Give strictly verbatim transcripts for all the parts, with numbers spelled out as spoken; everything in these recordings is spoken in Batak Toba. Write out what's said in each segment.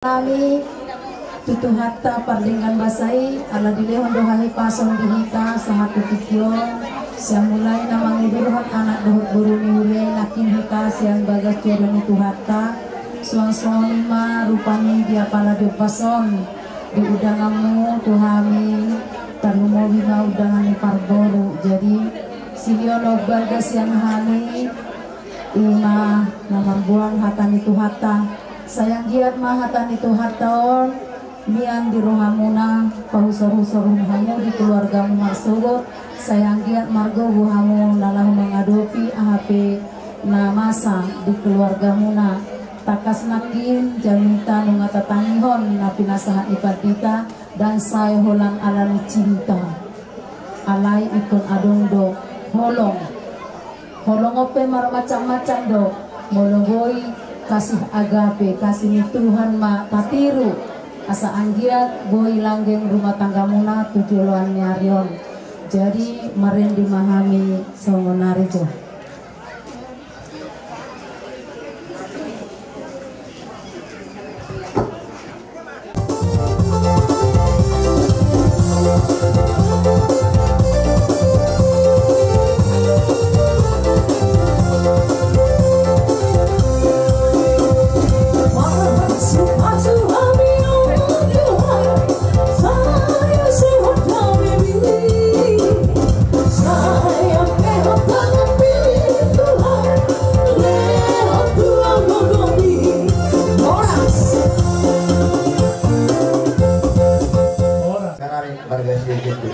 Hami tu Tuhanta pardenggan basa i, ala dilehon do hahipason di hita sahat tu tingki on, sian mulai na mangido dohot anak dohot boru ni huria i, nangkin hita sian bagas joro ni Tuhanta. Suang songon i ma rupani di apala di ombas on, di undanganmu tu hami, tarlumobi ma undangan ni parboru. Jadi, silehon on balga sian hami, i ma na mamboan hata ni Tuhanta. Sai anggiat ma hata ni Tuhanta on mian di rohamuna, pahusorhusorhon hamu di keluargamu marsogot, sai anggiat margogo hamu na laho mangadopi aha pe na masa di keluargamuna. Tangkas nangkin jamita nunga tatangihon na pinasahat ni pandita, ndang sae holan ala ni cinta. Alai ingkon adong do holong. Holong on pe marmacam-macam do. Molo boi, kasih agape, kasih ni Tuhan ma tatiru, asa anggiat boi langgeng rumah tanggamuna tu joloan ni ari on. Jadi, marendi ma hami songon ari jo. Horas. Horas. Marga Siagian do.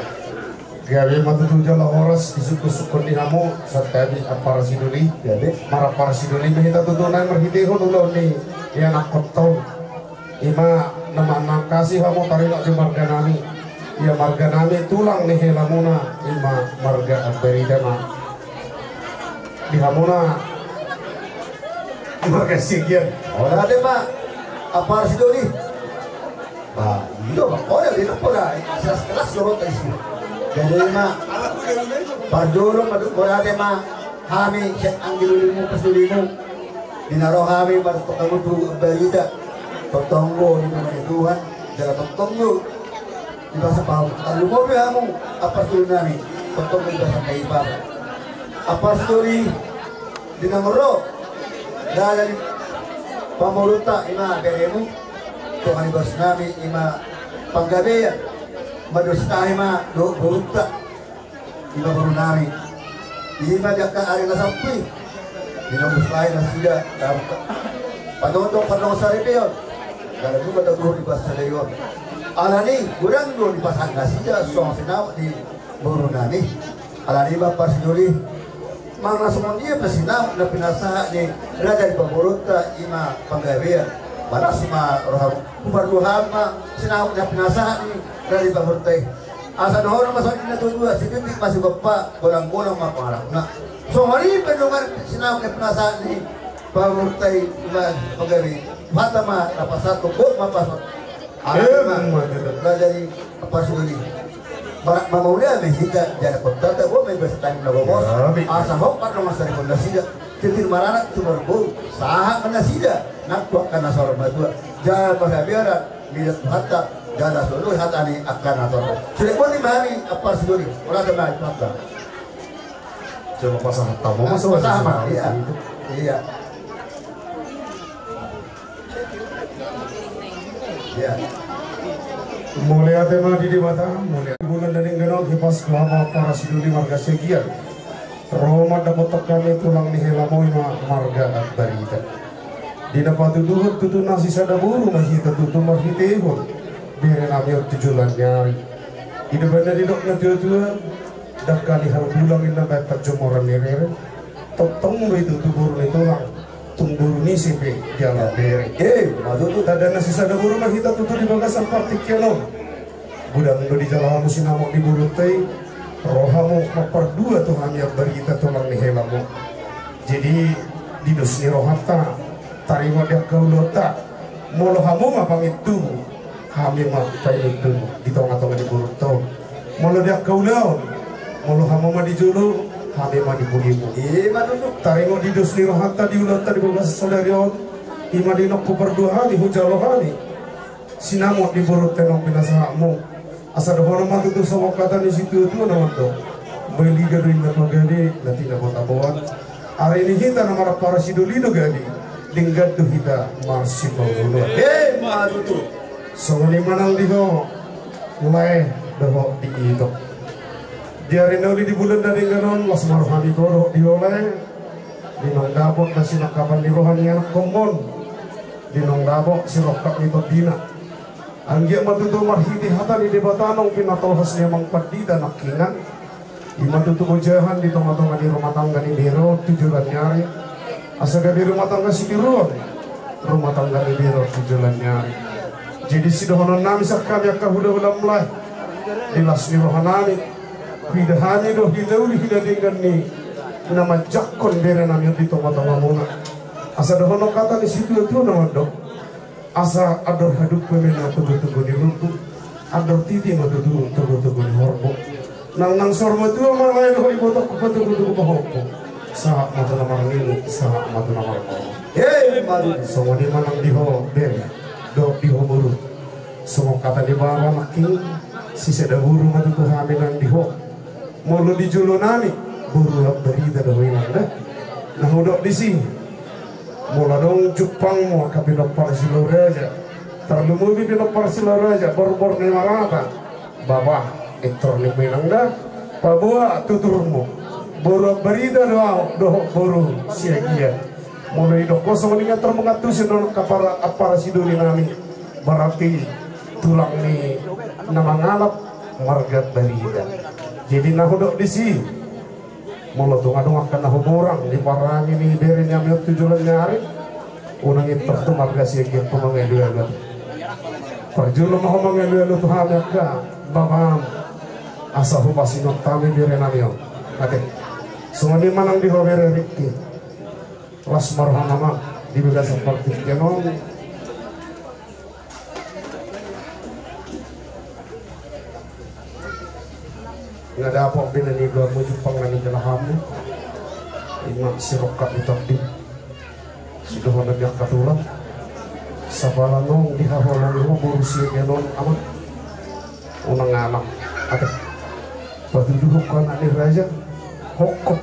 Gabe ma tutu jala horas, disungkun-sungkun ni hamu, santabi ampara sidoli. Gabe. Marampara sidoli ma hita tutu nai marhitehon ulaon ni ianakhonta on. I ma na manangkasi hamu taringot di marga nami. Ia marga nami tulang ni helamuna, i ma marga Ambarita ma. Di hamuna, di marga Siagian. Horas ate ma, ampara sidoli. Ba, i do, ba, horas ate ma, horas. Sekelas dohot isi. Jadi ma, parjolo ma, horas ate ma, hami, sian anggi dolimu, pas dolimu. Di na ro hami martongtong tu Ambarita, tongtong do di Tuhan, jala tongtong do di basa pahompu. Tarlumobi hamu, ampara sidoli nami, tongtong do di basa pahompu. Ampara sidoli, di na ro raja ni pamoruonta, i ma beremu, tonga ni bos nami, i ma Panggabean, mandositahi ma dohot boruonta. I ma boru nami. I ma di angka ari na salpu i. Di na umbahen nasida, pajongjong pardongan saripeon. Jala nunga tagohon di basa sadari on. Alani godang do dipasahat nasida songon sinamot ni boru nami. Alani ma parsidoli. Manang songon dia pe sinamot na pinasahat ni raja ni pamoruonta i ma Panggabean. Balas ma rohamu. Hupardua hami ma sinamot na pinasahat ni raja ni pamoruonta i. Asa dohonon ma songon i na tutu, sititik ma sigompa, golang-golang ma pangarahutna. Songon i pe dongan sinamot na pinasahat ni pamoruonta i ma Panggabean. Hata ma na pasahat tu, bot ma pasahat. Alai ma, raja ni parsidoli. Barak ma mauliate hita, jala kontata, bot ma i basa tanggung na gomos. Asa hombar dongan saripeon nasida. Titir maranak, titir marboru. Sahat ma nasida. Nang tu angka na saur matua. Jala pasabiaran. Mida Tuhanta, jala solu hata ni angka na torop. Sude boti ma hami, ampara sidoli, horas ma Tuhanta. Coba pasahat hamu ma, pasahat ma, iya. Iya. Iya. Mauliate ma di Debata, mauliate. Bulan na denggan on, hipas ma ampara sidoli marga Siagian. Ro ma dapothon hami tulang ni helamu i ma marga Ambarita. Di na patuduhon tutu na sisada boru ma hita tutu marhitehon bere nami on tu joloan ni ari. I do umbahen na didok na tua-tua, dangka ni hau dulang ninna bahen panjomoran ni rere. Tongtong do i tutu boru ni tulang, tung boru ni ise pe dialap bere. Eh, ma tutu. Tanda na sisada boru ma hita tutu di bagasan partingkian on. Godang do dijalo hamu sinamot ni boruonta i, ro hamu mampardua tu hami Ambarita tulang ni helamu. Jadi, di dos ni rohanta, taringot di angka ulaonta, molo hamu ma pangintubu, hami ma painuntubu di tonga-tonga ni boruonta on. Molo di angka ulaon, molo hamu ma di jolo, hami ma di pudimu. Ima tutu. Taringot di dos ni rohanta di ulaonta di bagasan sadari on, ima di na hupardua hami, hujalo hami. Sinamot di borunta naung pinasahatmu. Asa dohonon ma tutu songon hata ni situatua na mandok: Baliga do inna pagabe, na tinabo-taboan. Ari ni hita na marampara sidoli do gabe, denggan do hita marsipaolo-oloan. Emma tutu. Songon i ma nang di ho lae dohot di ito. Di ari na uli di bulan na denggan on, las ma roha ni ho dohot di ho lae. Di naung dapot na sinangkapan ni roha ni anakkonmon, di naung dapot sirongkap ni tondina. Anggiat ma tutu marhite hata ni Debata naung pinatolhas ni amang pandita nangkiningan, i ma tutu ojahan di tonga-tonga ni rumah tangga ni bere on tu joloan ni ari. Asa gabe rumah tangga sitiruon rumah tangga ni bere on tu joloan ni ari. Jadi sidohonon nami sian hami angka hula-hula mulai di las ni roha nami, huida hami do hinauli hina denggan ni na manjangkon bere nami on di tonga-tonga muna. Asa dohonon hata ni situatua na mandok: Asa andor hadungku ma na togu-togu ni lombu, andor titi ma tutu togu-togu ni horbo. Nang, nang saur matua ma lae dohot ibotongku patogu-togu pahompu. Sahat ma tu na marnini, sahat ma tu na marnono. Emma tutu. Songon i ma nang di ho bere dohot di ho boru. Songon hata ni baba nangkin, sisada boru ma tutu hami nang di ho. Molo di jolo nami, boru Ambarita do ho inang da. Na hudok disi, molo adong jumpangmu angka pinompar silau raja, tarlumobi pinompar silau raja, borbor ni marata, baba, intor ni ma inang da, paboa tuturmu, boru Ambarita do ahu dohot boru Siagian. Molo didok ho songon i nga tor mangantusi do angka ampara, ampara sidoli nami, berarti tulang ni na mangalap marga Ambarita. Jadi na hudok disi, molo tung adong angka na humurang di parange ni bere nami on tu joloan ni ari, unang intor tu marga Siagian tu mangalualu. Parjolo ma ho mangalualu tu hami angka babam, asa hupasingot hami bere nami on. Ate. Songon i ma nang di ho bere Rikki. Las ma roham amang di bagasan partingkian on. Nga dapot be na nibamu jumpang na nijalahanmu. I ma sirongkap ni tondi. Sidohonon ni angka tulang. Sapala naung dihaholongi ho boru Siagian on amang. Unang alang, ate. Patuduhon ho anak ni raja, hongkop.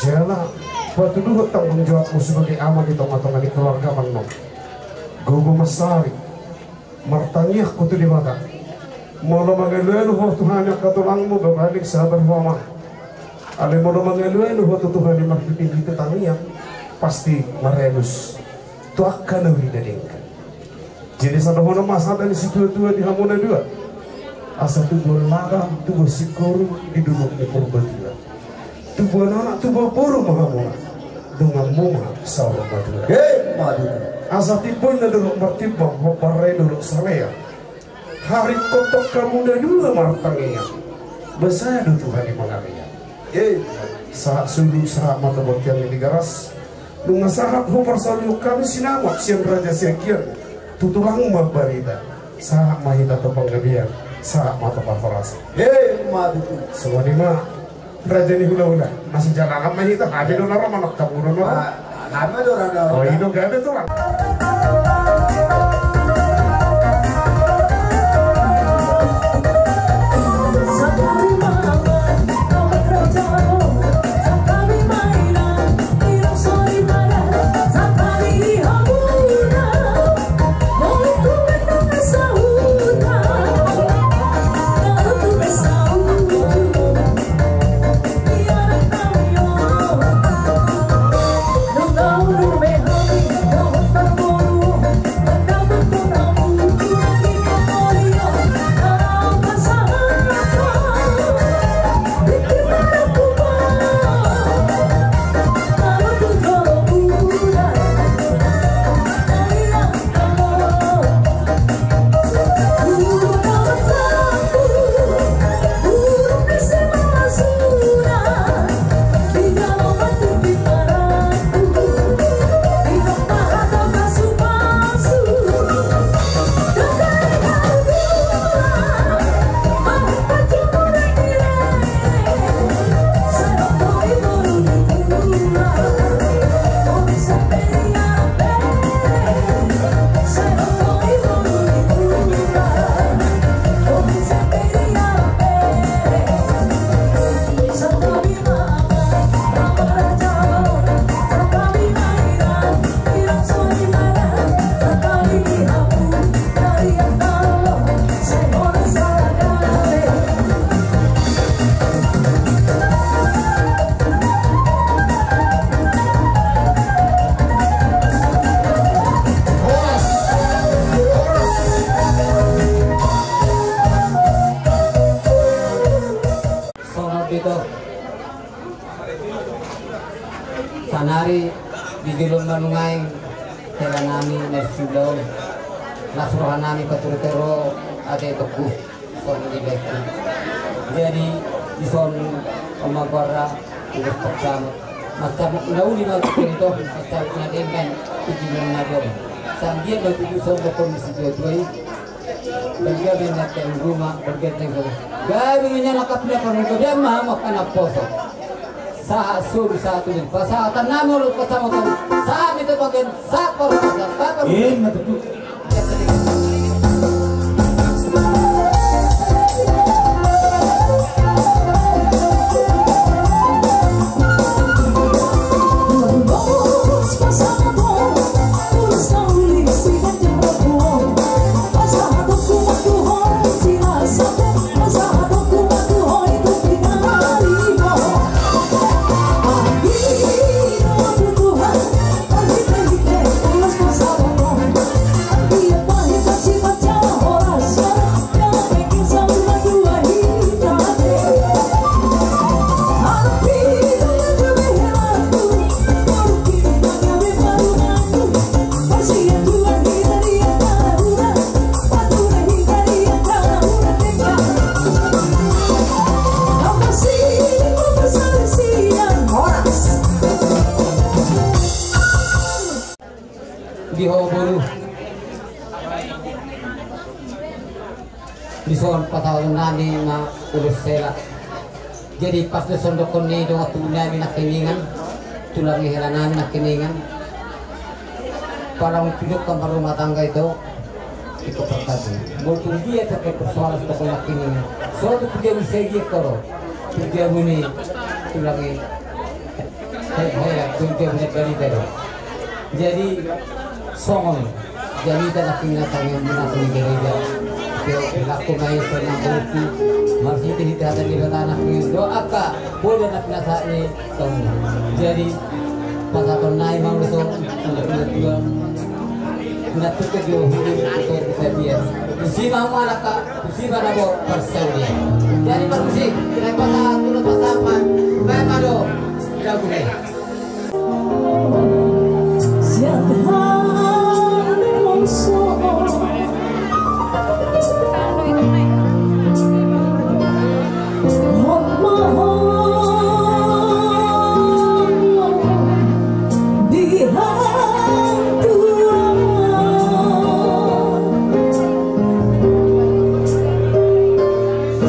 Jala patuduhon tanggung jawabmu sebagai ama di tonga-tonga ni keluarga mannon. Gogo mansari, martangiang ho tu Debata. Molo mangalualu ho tu hami angka tulangmu, bapaling sabar ho amang. Alai molo mangalualu ho tu Tuhan i marhite-hite tangiang, pasti maralus tu angka na uli na denggan. Jadi sadohonon ma sada ni situatua di hamu na dua. Asa tubuan lada, tubuan singkoru di dolok ni Purbatua. Tubuan anak, tubuan boru ma hamuna. Donganmu ma saur matua. Emma tutu. Asa timbo na dolok Martimbang, hombar i dolok Salea. Haringkothon hamu na dua martangiang. Basa do Tuhan i mangalean. Emma. Sahat solu, sahat ma tu bontean ni Tigaras. Nunga sahat huparsaulihon hami sinamot sian Raja Siagian tu tulangmu Ambarita. Sahat ma hita tu panggabean, sahat ma tu parhorasan. Emma tutu. Songon i ma raja ni hulahula. Masijalanan ma hita, hami do na ro manang hamu do na ro. Ah, hami do na ro. O, i do gabe tulang. Nari di jolo ma nunga i hela nami na siulaon, las roha nami paturuturu ate tongku. Son di bengkel. Jadi di son, oma guarra, ulos pacamuk. Macamuk na uli ma tu kerito, macamuk na denggan, tujuan na dong. Sanggian ma tujuan son do kondisi dua-dua i. Bergabe na ten rumah, bergabe na ten rumah. Gabe na nyala kapila panu gabe ma hamu angka na poso. Sahat solu sahat tujuan. Pasahatan nama lu pasamotan. Sahat itu bagian sahat parupasan. Sahat parupasan. Iya, betul. Di ho boru. Di son pasahaton nami ma ulos hela. Jadi pas do sondokkon ni dongan tubu nami nangkiningan, tulang ni hela nami nangkiningan. Pala dung pinungka marrumah tangga ito, ito parkasi. Molo tung dia terkait persoalan sondokkon nangkiningan. So tu dia bisa dia koro. Tu dia buni tulang ni. Hei, hei, tu dia buni dari tadi. Jadi songon jadi ta nangkiningan tangiang munaslup ni gereja. Pe, pe laku ma i sonang bukti. Marhite-hite hata ni Debata nangkiningan doa ka. Bodo na pinasahat ni tong. Jadi pasahaton nai ma ulos on. Sonang bukti. Na tuke jo hudur kita bisa biar. Tusi ma malaka, tusi ma rabo parsaulian. Jadi parmusik, kita pasahat, kita pasahat. Baik ma do. Kita gune.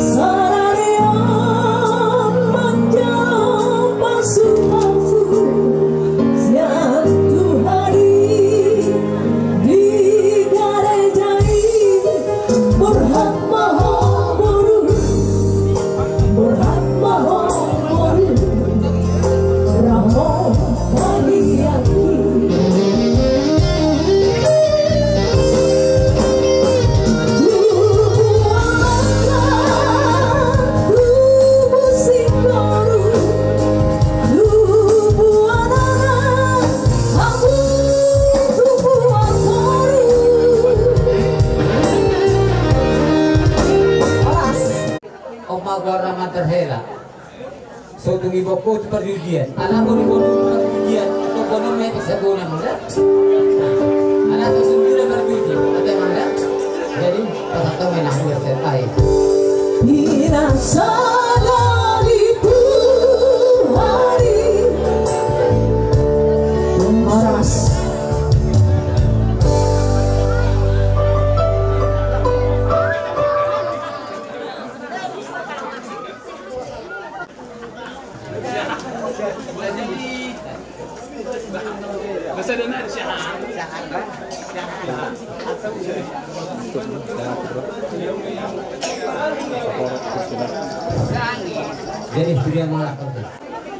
Sadari on manjalo pasu-pasu sian Tuhan i di gareja i. Borhat ma ho boru, borhat ma ho boru. On ma goarna mantar hela. So tung iboan ho tu parjujian. Ala boni-boni parjujian. So boni ma i bisa guna mula. Ala so tung guna parjuji. Ate mangga. Jadi pasahat ma i nang mula set ai. Pinasahat ni Tuhan i. Horas. Jadi, dia malah.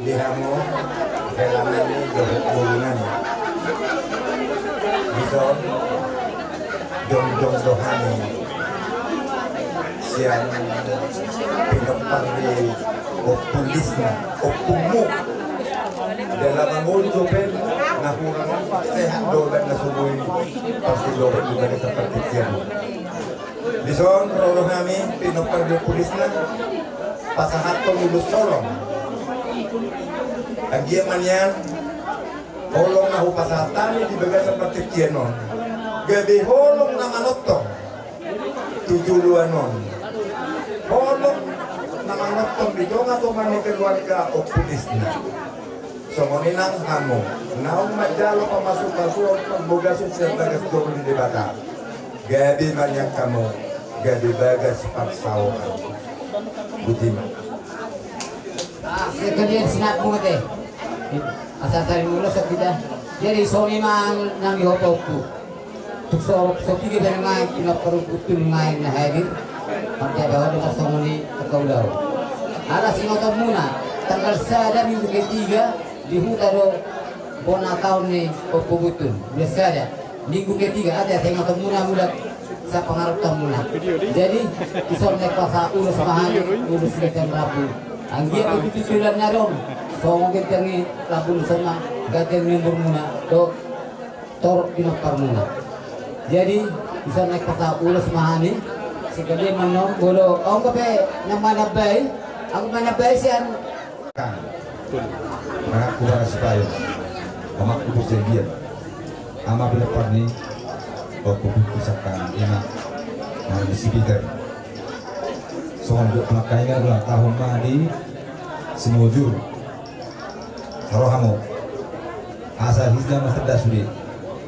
Di hamu, hela nami dohot boru nami. Dison, jongjong do hami sian pinompar ni ompu Lisna, ompumu. Jala mangolu dope na hurang, sehat do baen na so boi, pasti dope juga di tempat pikiran. Dison ro do hami pinompar ni ompu Lisna pasahathon ulos holong. Anggiat ma nian Holong na hupasahat hami di bagasan partingkian on, gabe holong na manongtong tu joloan on. Holong na manongtong di tongatonga ni keluarga Ompu Tisna. Songon i nang hamu naung manjalo pamasupasuon parbagason sian bagas joro ni Debata, gabe ma nian hamu gabe bagas parsaoran. Botima. Ah, sekalian sinapung ate. Asa saling ulos kita. Jadi songon i ma nang di hotongku. Tung so, so piga pe nunga i, pinompar Ompu Guntur nunga i na hadir. Parjabaon do songon i, tangkas do. Ala singotonmuna, tanggal sada minggu ketiga di huta do bona taon ni Ompu Guntur. Bulan sada minggu ketiga, ate, singotonmuna mulak sapangarahonmuna. Jadi dison naeng hupasahat ulos ma hami, ulos ni gendang rambu. Anggiat tu tujuanna adong, songon gendang ni rambu dison ma, gendang ni umurmuna dohot torop pinomparmuna. Jadi dison naeng hupasahat ulos ma hami. Sekalian ma annon, molo adong dope na manambai, ahu manambai sian. Kan, anakku Bara Sipayo, amangku Perjanjian, ama pinompar ni Ompu Guntur sangkan ima, ima si Peter. Songon i dohot panangkaningan, ulang tahun ma di Simojur. Saro hamu. Asa hita ma sada sude.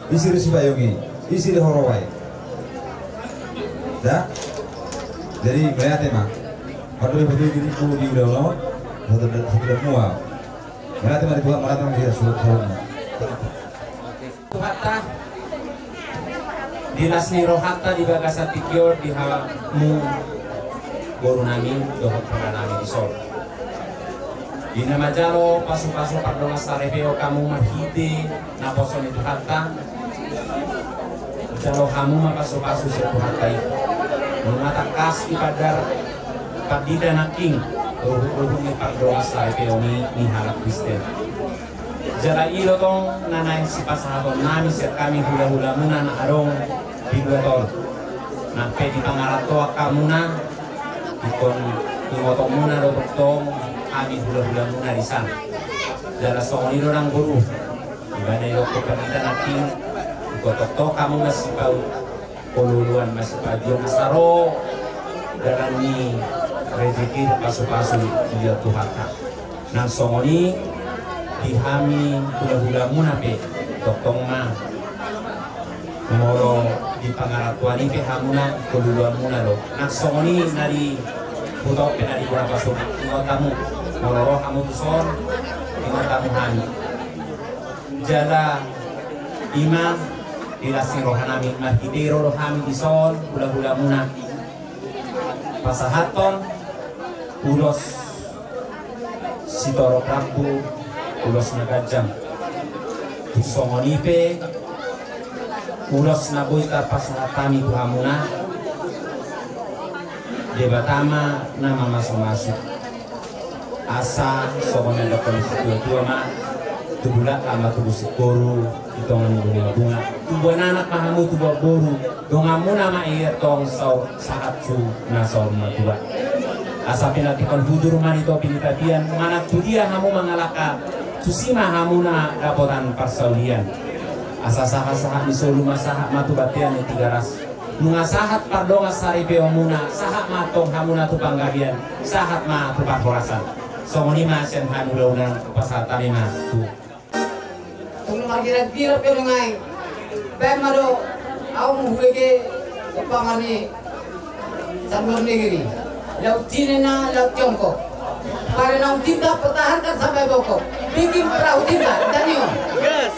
Ise do Sipayung i, ise do Horoa i. Da? Jadi mauliate ma. Pardongan, pardongan diriku di ulaon on. Satu, satu dan mua. Mauliate ma di Tuhan, mauliate ma di Tuhan. Tuhanta, di las ni rohanta di bagasan tingki on di hamu boru nami dohot pola nami dison. Di na manjalo pasupasu pardongansaripeon hamu marhite naposo ni Tuhanta, jalo hamu ma pasupasu sian Tuhanta i. Nunga tangkas dipandar pandita nangkin ruhut-ruhut ni pardongansaripeon i ni halak Kristen. Jala i do tong na naeng sipasahaton nami sian hami hulahulamuna na adong di luat on. Nang pe dipangarantoan hamuna, ingkon ingotonmuna do tongtong hami hulahulamuna di san. Jala songon i do nang boru, di bana i do pandita nangkin, ingkon tongtong hamu masipaut. Olooloan masipajuang asa ro dalan ni rejeki dohot pasupasu di Tuhanta. Nang songon i di hami hulahulamuna pe tongtong ma. Molo di pangarantoan i pe hamuna, olooloanmuna do. Nang songon i na di huta on pe na di bona pasogit, ingot hamu. Molo ro hamu tuson, ingot hamu hami. Jala ima di las ni roha nami, marhite i ro do hami dison hulahulamuna pasahathon ulos sitorop rambu, ulos na ganjang. Tung songon i pe ulos na boi tarpasahat hami tu hamuna, Debata ma na mamasumasu. Asa songon na nidok ni situatua ma, tubu lak ma tubu singkoru di tonga ni bungabunga. Tubuan anak ma hamu tubuan boru, donganmuna ma i tong saur sahat tu na saur matua. Asa pinantikhon hujur ma di topi ni tapian, manang tu dia hamu mangalangka, tusi ma hamuna dapotan parsaulian. Asa sahatsahat ni solu ma sahat ma tu bontean ni Tigaras. Nunga sahat pardongansaripeonmuna, sahat ma tong hamuna tu panggabean, sahat ma tu parhorasan. Songon i ma sian hami ulaon on, pasahat hami ma tu. Tung margirap-girap pe nunga i. Baen ma do ahu mambege umpama ni Sambil Negeri. Laut Cina na laut Tiongkok. Pada naung cinta, pertahankan sampai bokok. Bikin perahu cinta, Daniel. Gas.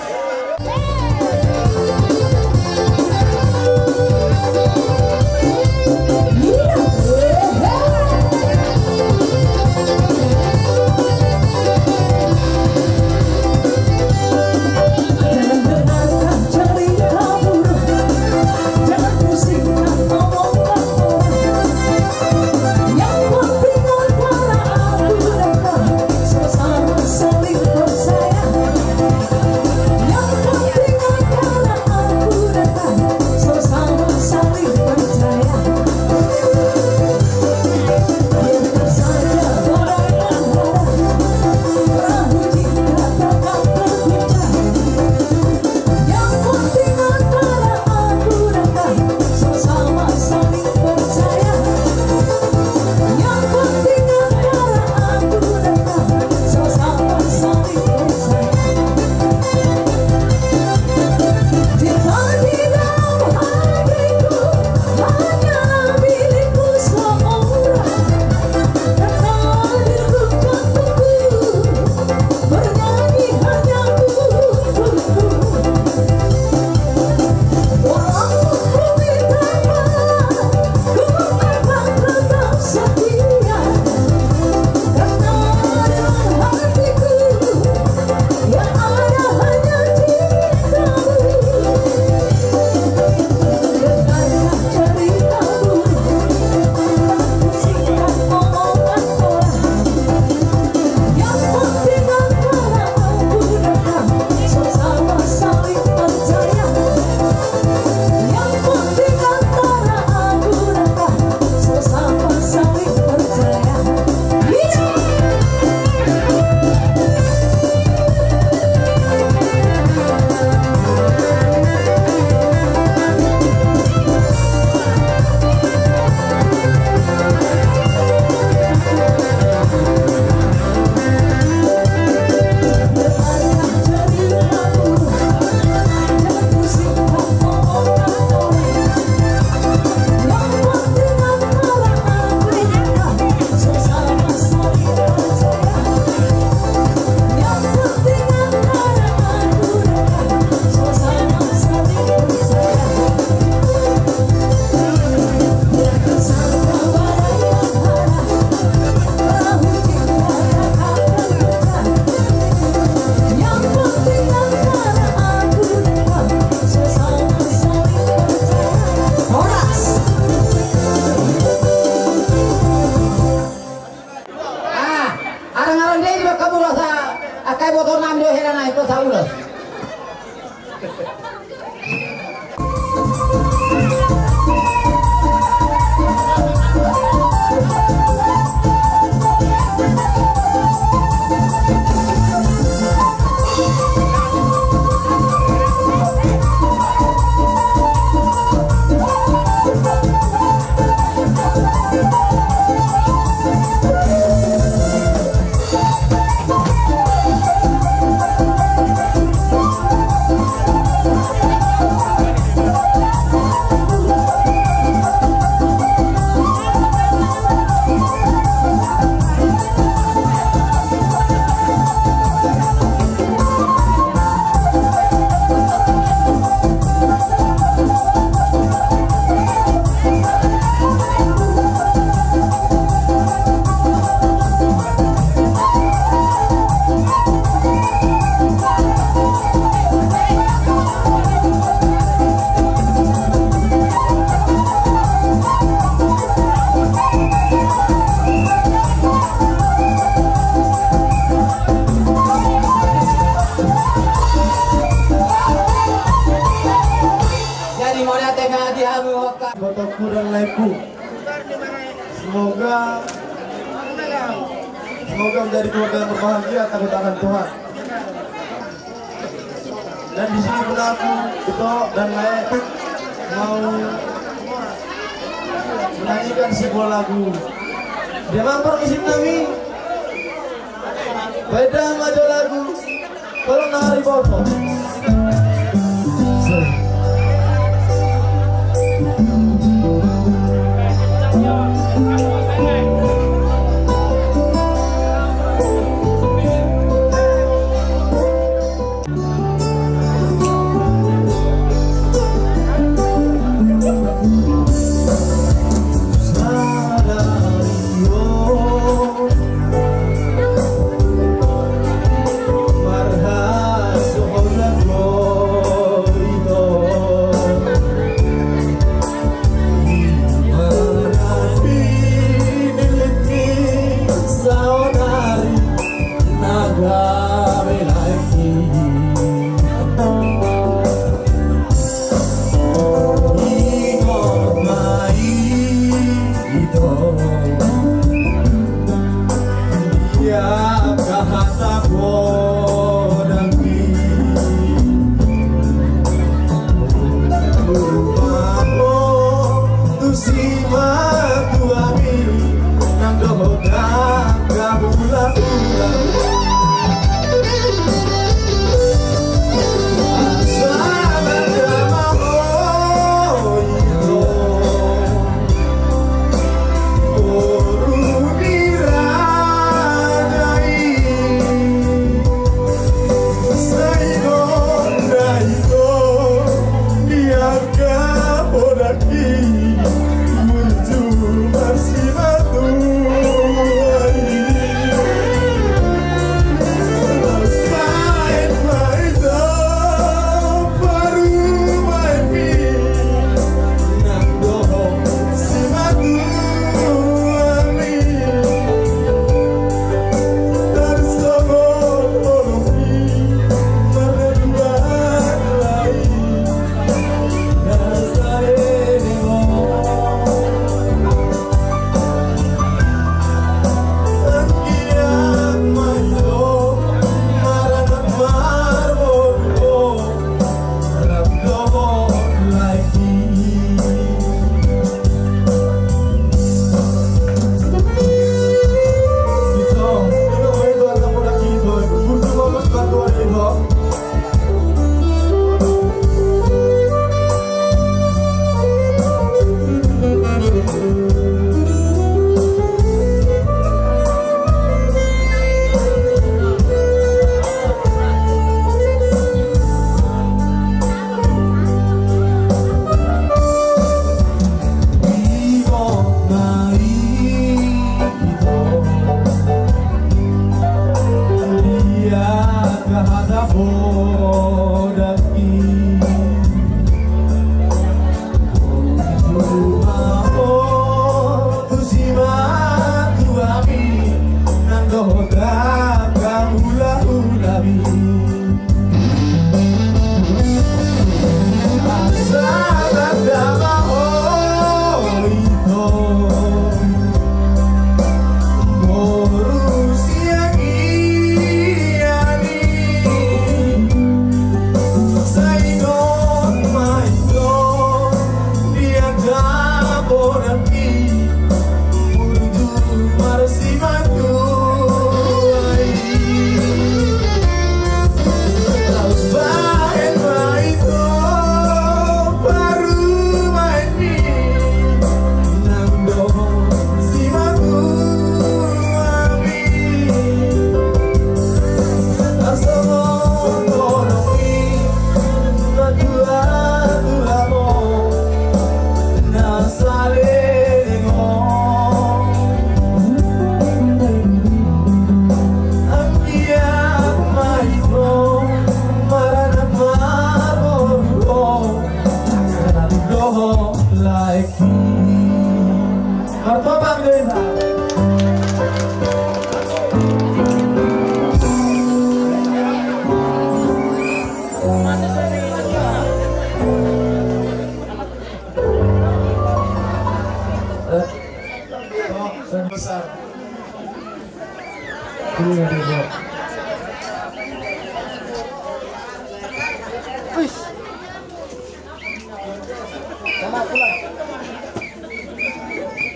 Ibotongku dan laengku. Semoga, semoga menjadi keluarga yang berbahagia, takut akan Tuhan. Dan di sini pun aku, ito dan lae, mau menyanyikan sebuah lagu. Dia mampir musik nami. Beda aja lagu. Kalau nari botol. Besar. Ini ada dua. Wis. Sama pulang.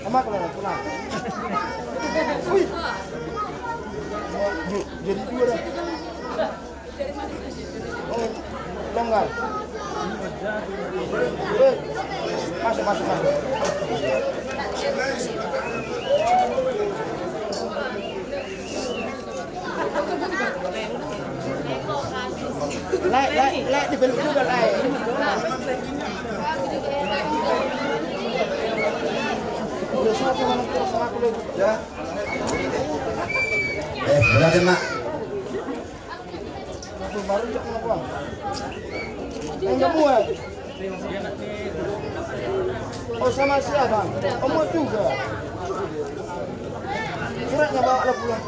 Sama pulang, pulang. Wih. Jadi dua dah. Oh, longgar. Eh, masuk, masuk, masuk. Lai, lai, lai, dibelok juga, lai. Udah, sama, sama, sama aku, lai. Ya. Eh, berarti, Mak. Baru cek kenapa? Yang kamu, eh? Oh, sama siapa? Kamu juga. Suratnya bawa lah pulang.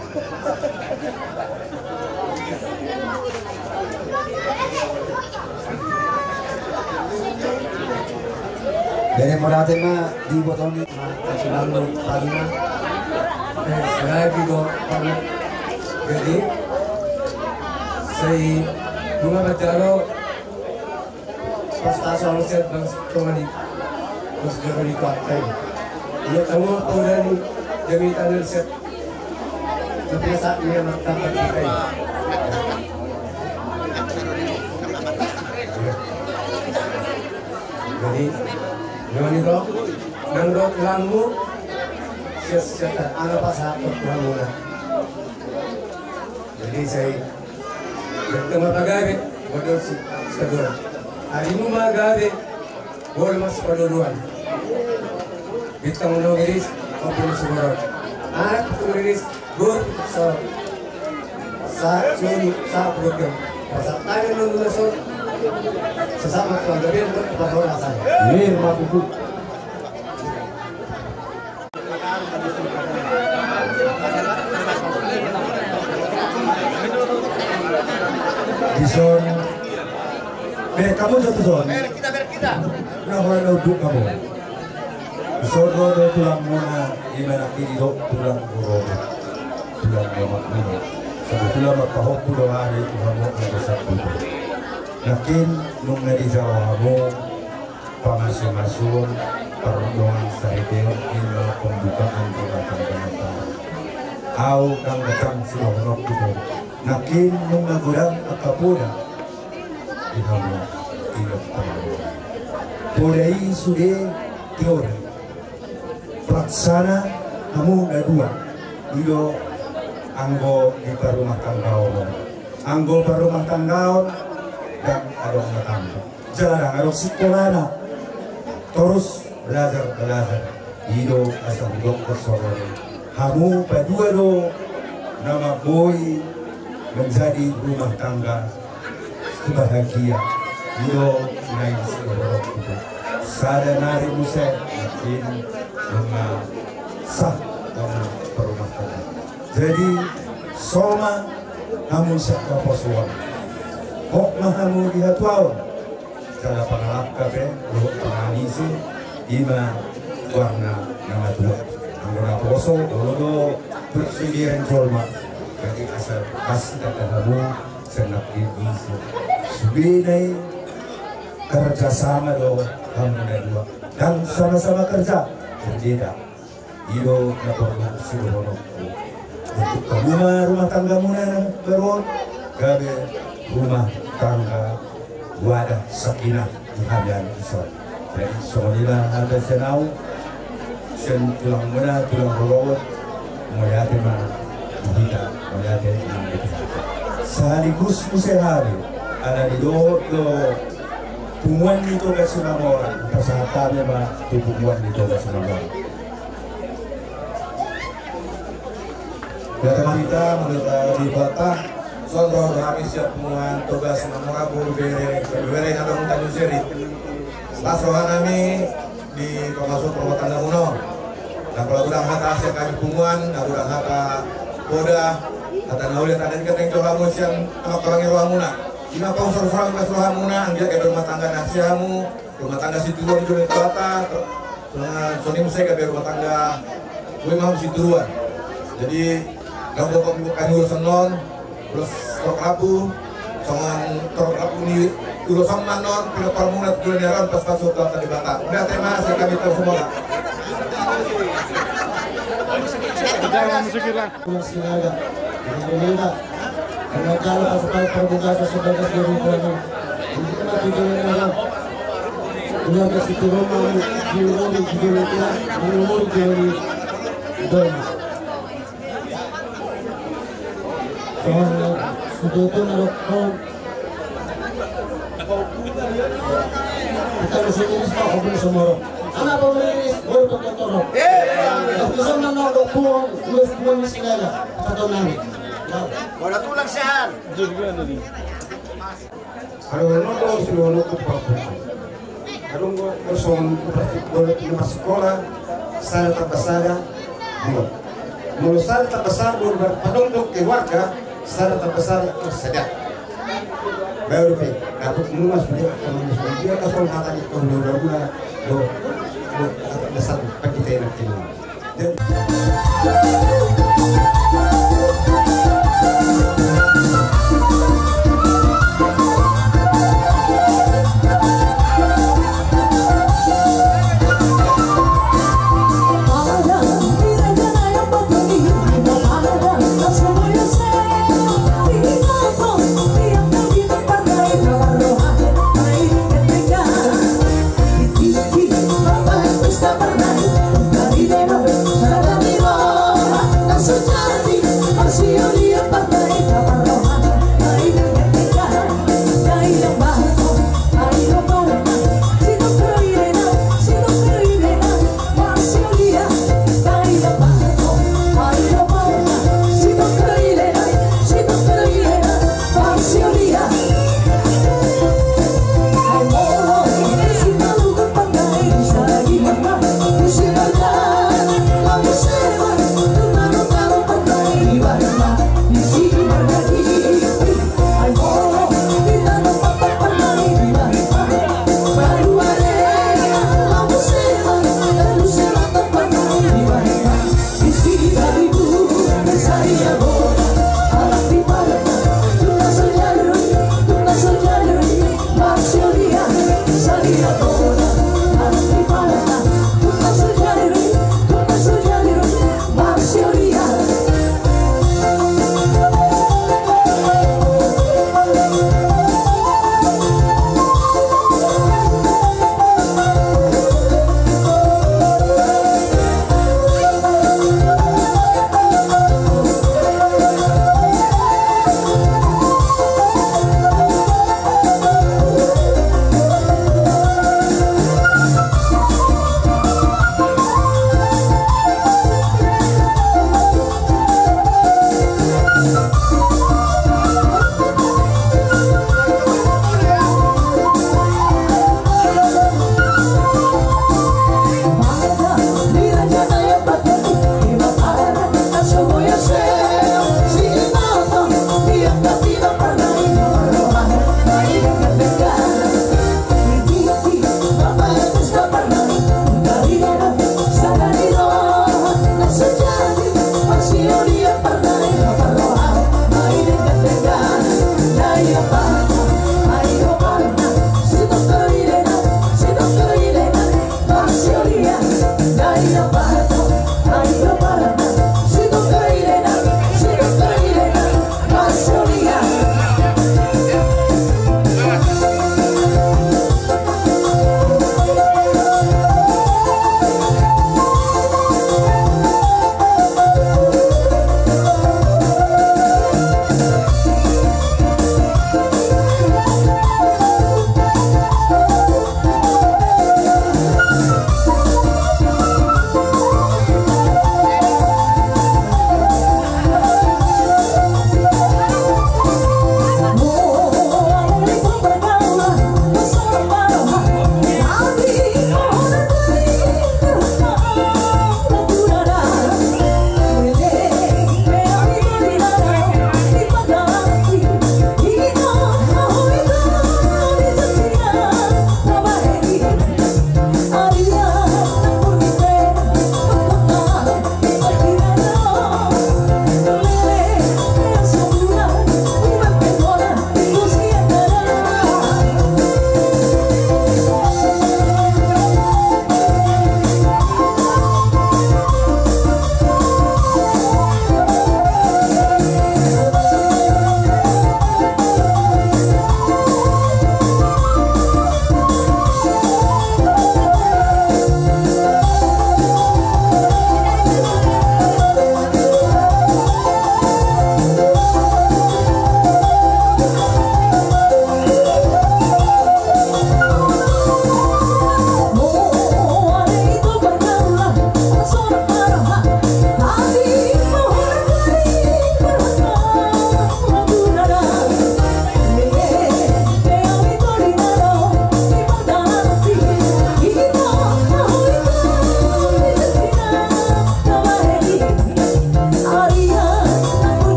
Jadi, mau datang, Mak, di botol ni. Selalu pagi, Mak. Eh, selagi kau pernah. Jadi, saya bunga bacaro. Pas tak soal set bang tongani. Pas dia beri pakai. Ia tahu apa dari jami tanah set. Tapi saat dia mantap pakai. Jadi, gimana itu? Nang dok langmu. Set set ala pas apa kamu lah. Jadi saya Bintang ma pagabe, bodol si, sador. Arimu ma gabe, bol mas padodoan. Bintang no iris, ompung sumorot. Anak tu iris, gor sor. Sa, suni, sa, program. Pasal tanya no dua sor. Sesama keluarga dia, padodoan saya. Ini rumah kuku. Dison. Ber kamu satu son. Nah, kalau ada uduk kamu. Dison ro do tulang muna, ima nangkin do tulang muna. Tulang muna. Satu tulang muna pahompu do hari, tulang muna satu. Nangkin nunga dijawab hamu. Pamasu-masuon, pardomuan saripeon, ima pembukaan jembatan pengantar. Au nang datang sudah menokku. Nangkin nunga godang angka poda. Di hamu, ima pardomuan. Poda i sude teori. Pelaksana hamu na dua. I do anggo di parrumah tanggaon. Anggo parrumah tanggaon, dan adong na tambah. Jala dang adong sikolana. Torus belajar, belajar. I do asa hudok songon i. Hamu padua do na mamboan menjadi rumah tangga bahagia. I do na i siborok itu. Sada nari muse, makin nunga sah hamu parrumah tangga. Jadi, soma hamu sian haposuon. Hok ma hamu di hatuaon. Jala pangalangka pe, dohot pangalisi, ima warna na matua. Anggo na poso, olo do, bersigiran jolma. Jadi asa pasti kata hamu, senap di isi. Sude na i kerja sama do hamu na dua. Dan sama-sama kerja, berbeda. I do na porlu sidohononku. Untuk hamu ma rumah tanggamuna na baru on, gabe rumah tangga wadah sakinah di hami ison. Jadi songon i ma hata sian au, sian tulang muna, tulang rorobot, mauliate ma di hita, mauliate ma di hita. Sekaligus muse hami, ala ni dohot do punguan ni Toga Simamora, pasahat hami ma tu punguan ni Toga Simamora. Ia teman hita, menurut di kota, songon ro hami sian punguan Toga Simamora, boru, bere, bere na adong Tanjung Seri. Las roha nami di pamasuon parrumah tanggamuna on. Nang pola godang hata sian hami punguan, nang godang hata poda, hata na uli, hata na denggan, jolo hamu sian amang pangidoan muna. Ima pausur-usuran, pausur rohamuna, anggiat gabe rumah tangga na sihamu, rumah tangga situan di jolo ni Debata, songon i muse gabe rumah tangga Boi ma hamu sinturuan. Jadi, dang dapot hami ulos on, ulos torop rambu, songon torop rambu ni ulos on ma on, pinompar muna tu joloan ni ari on, pasupasu Tuhan Debata. Mauliate ma sian hami tu hamuna. Ulos Sinaga, Sinaga. Karena kalau pasupasu Parbogaso sebagai seluruh keluarga. Ini kan tujuan yang ada. Keluarga Sitorus mau diumuri di joloan, mau diumuri di joloan. Dong. Soalnya, sudah itu narok kau. Kita masih iris, Pak, mobil semorok. Anak mobil iris, baru dokter torok. Bisa menang dokter, terus dua masih ada. Satu nang. Bola tulang sehat. Halo, halo, halo, halo, halo. Adong do songon na marsikola, sada tamba sada, dua. Molo sada tamba sada, dua, adong do keluarga, sada tamba sada, sada. Baru pe, dapot muna sude, angka manusia, dia kasol hata di kaum muda, do, do, ada satu, kan kita enak ini.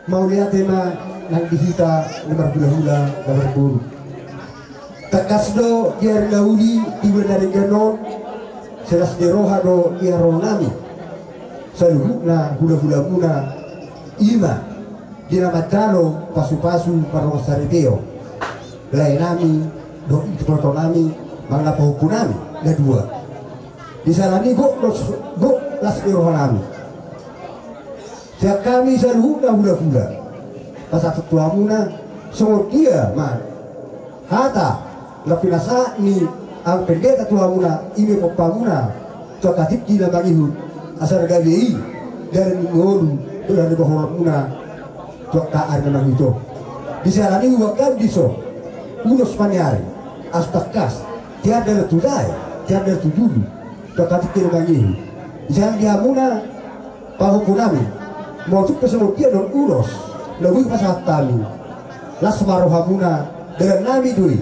Mauliate ma nang di hita na marhulahula na marboru. Tangkas do di ari na uli di bulan na denggan on, sai las ni roha do di rohanami saluhutna hulahulamuna, i ma di na manjalo pasupasu pardongansaripeon laenami dohot ibotonami manang pahompunami na dua. Di siala ni i gok las ni rohanami. Sian hami saluhutna hulahula pasahat tu hamuna songon dia ma hata na pinasahat ni angka pendeta tu hamuna, i ma pompamuna tu angka tingki na mangihut, asa na gabe i dalan ni ngolu dohot dalan ni bohormuna tu angka ari na mangihut on. Di siala ni i huboan hami dison ulos paniari, asa tangkas tiar dalan tu jae, tiar dalan tu julu tu angka tingki na mangihut. Di siala ni i hamuna pahompunami, molo tung pe songon dia do ulos na boi pasahat hami, las ma rohamuna, dalannami do i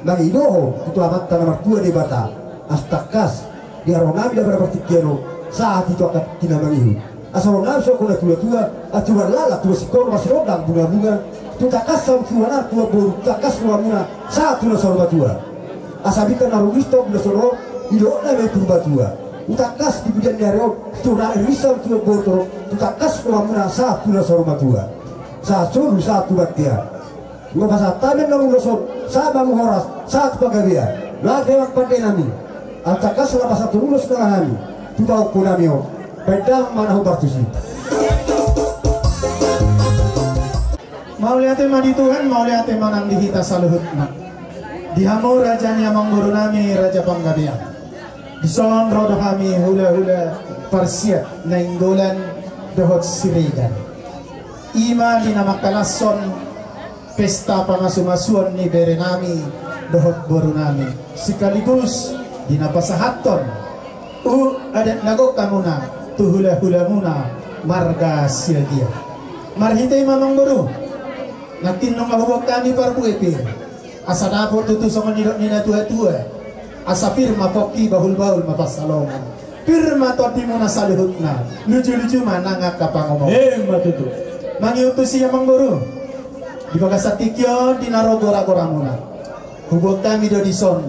mangidohon tu Amanta na martua Debata, asa tangkas di rohanami na marpartingkian on sahat i tu angka tingki na mangihut. Asa rohanami songon natuatua, asa tubu laklak, tubu singkoru, marsinondang bungabunga, tu tangkas hamu tu anak tu boru, tu tangkas rohamuna sahat tu na saur matua. Asa bintang na rumiris tu bulan solo, idohonami Purbatua. Tu tangkas di pudian ni ari on, tu na riris hamu tu boru, tu tangkas rohamuna sahat tu na saur matua. Sahat solu, sahat tu bontean. Nunga pasahat hami na ulos on, sahat ma hamu horas, sahat tu panggabean. Laos memang pandenami, asa tangkas laho pasahat ulos nang hami tu pahompunami on. Baen damang ma na hombar tusi. Mauliate ma di Tuhan, mauliate ma nang di hita saluhutna. Di hamu raja ni amangborunami, Raja Panggabean. Dison ro do hami hulahula Parsiat, Nainggolan dohot Siregar. I ma di na mangkalashon pesta pamasumasuon ni berenami dohot borunami, sekaligus di na pasahathon adat na gok hamuna tu hulahulamuna marga Siagian. Marhite i ma amangboru, nangkin nunga huboan hami parbue pir, asa dapot tutu songon nidok ni natuatua, asa pir ma pongki, bahulbahul ma pansalongan, pir ma tondimuna saluhutna, lujuluju ma nang angka pangomoan. Emma tutu. Mangihut tusi amangboru, di bagasan tingki on di na ro goragoramuna, huboan hami do dison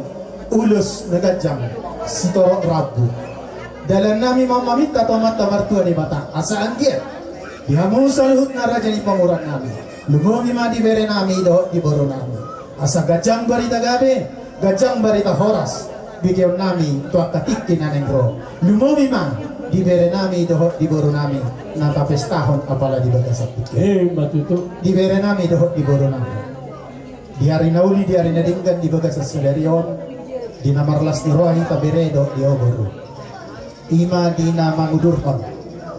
ulos na ganjang sitorop rambu. Dalannami ma maminta tu Amanta Martua Debata asa anggiat di hamu saluhutna raja ni pangurannami, lumobi ma di berenami dohot di borunami, asa ganjang barita gabe, ganjang barita horas begeonnami tu angka tingki na naeng ro. Lumobi ma di berenami dohot di borunami na tapestahon apala di bagasan tingki. Emma tutu. Di berenami dohot di borunami, di ari na uli, di ari na denggan di bagasan sadari on, di na marlas ni roha hita bere dohot di ho boru, i ma di na mangudurhon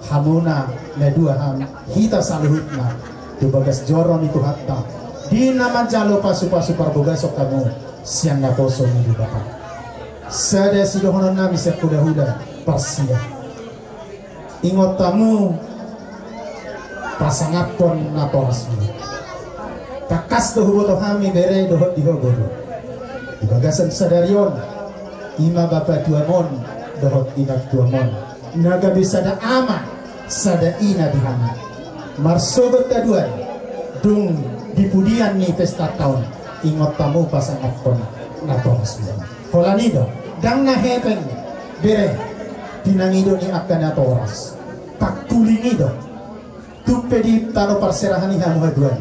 hamuna na dua, hami hita saluhutna tu bagas joro ni Tuhanta, di na manjalo pasupasu parbogason hamu sian naposo ni Debata. Sada sidohononnami sian hulahula Parsiat: Ingot hamu pasangaphon natorasmu. Tangkas do huboto hami bere dohot di ho boru, di bagasan sadari on, i ma bapatuam on dohot inangtuam on, na gabe sada ama sada ina di hami. Marsogot haduan dung di pudian ni pestanta on, ingot hamu pasangaphon natorasmu. Holan i do, ndang na hepeng bere pinangido ni angka natoras. Pangkuling i do. Tung pe di tano parserahan i hamu haduan,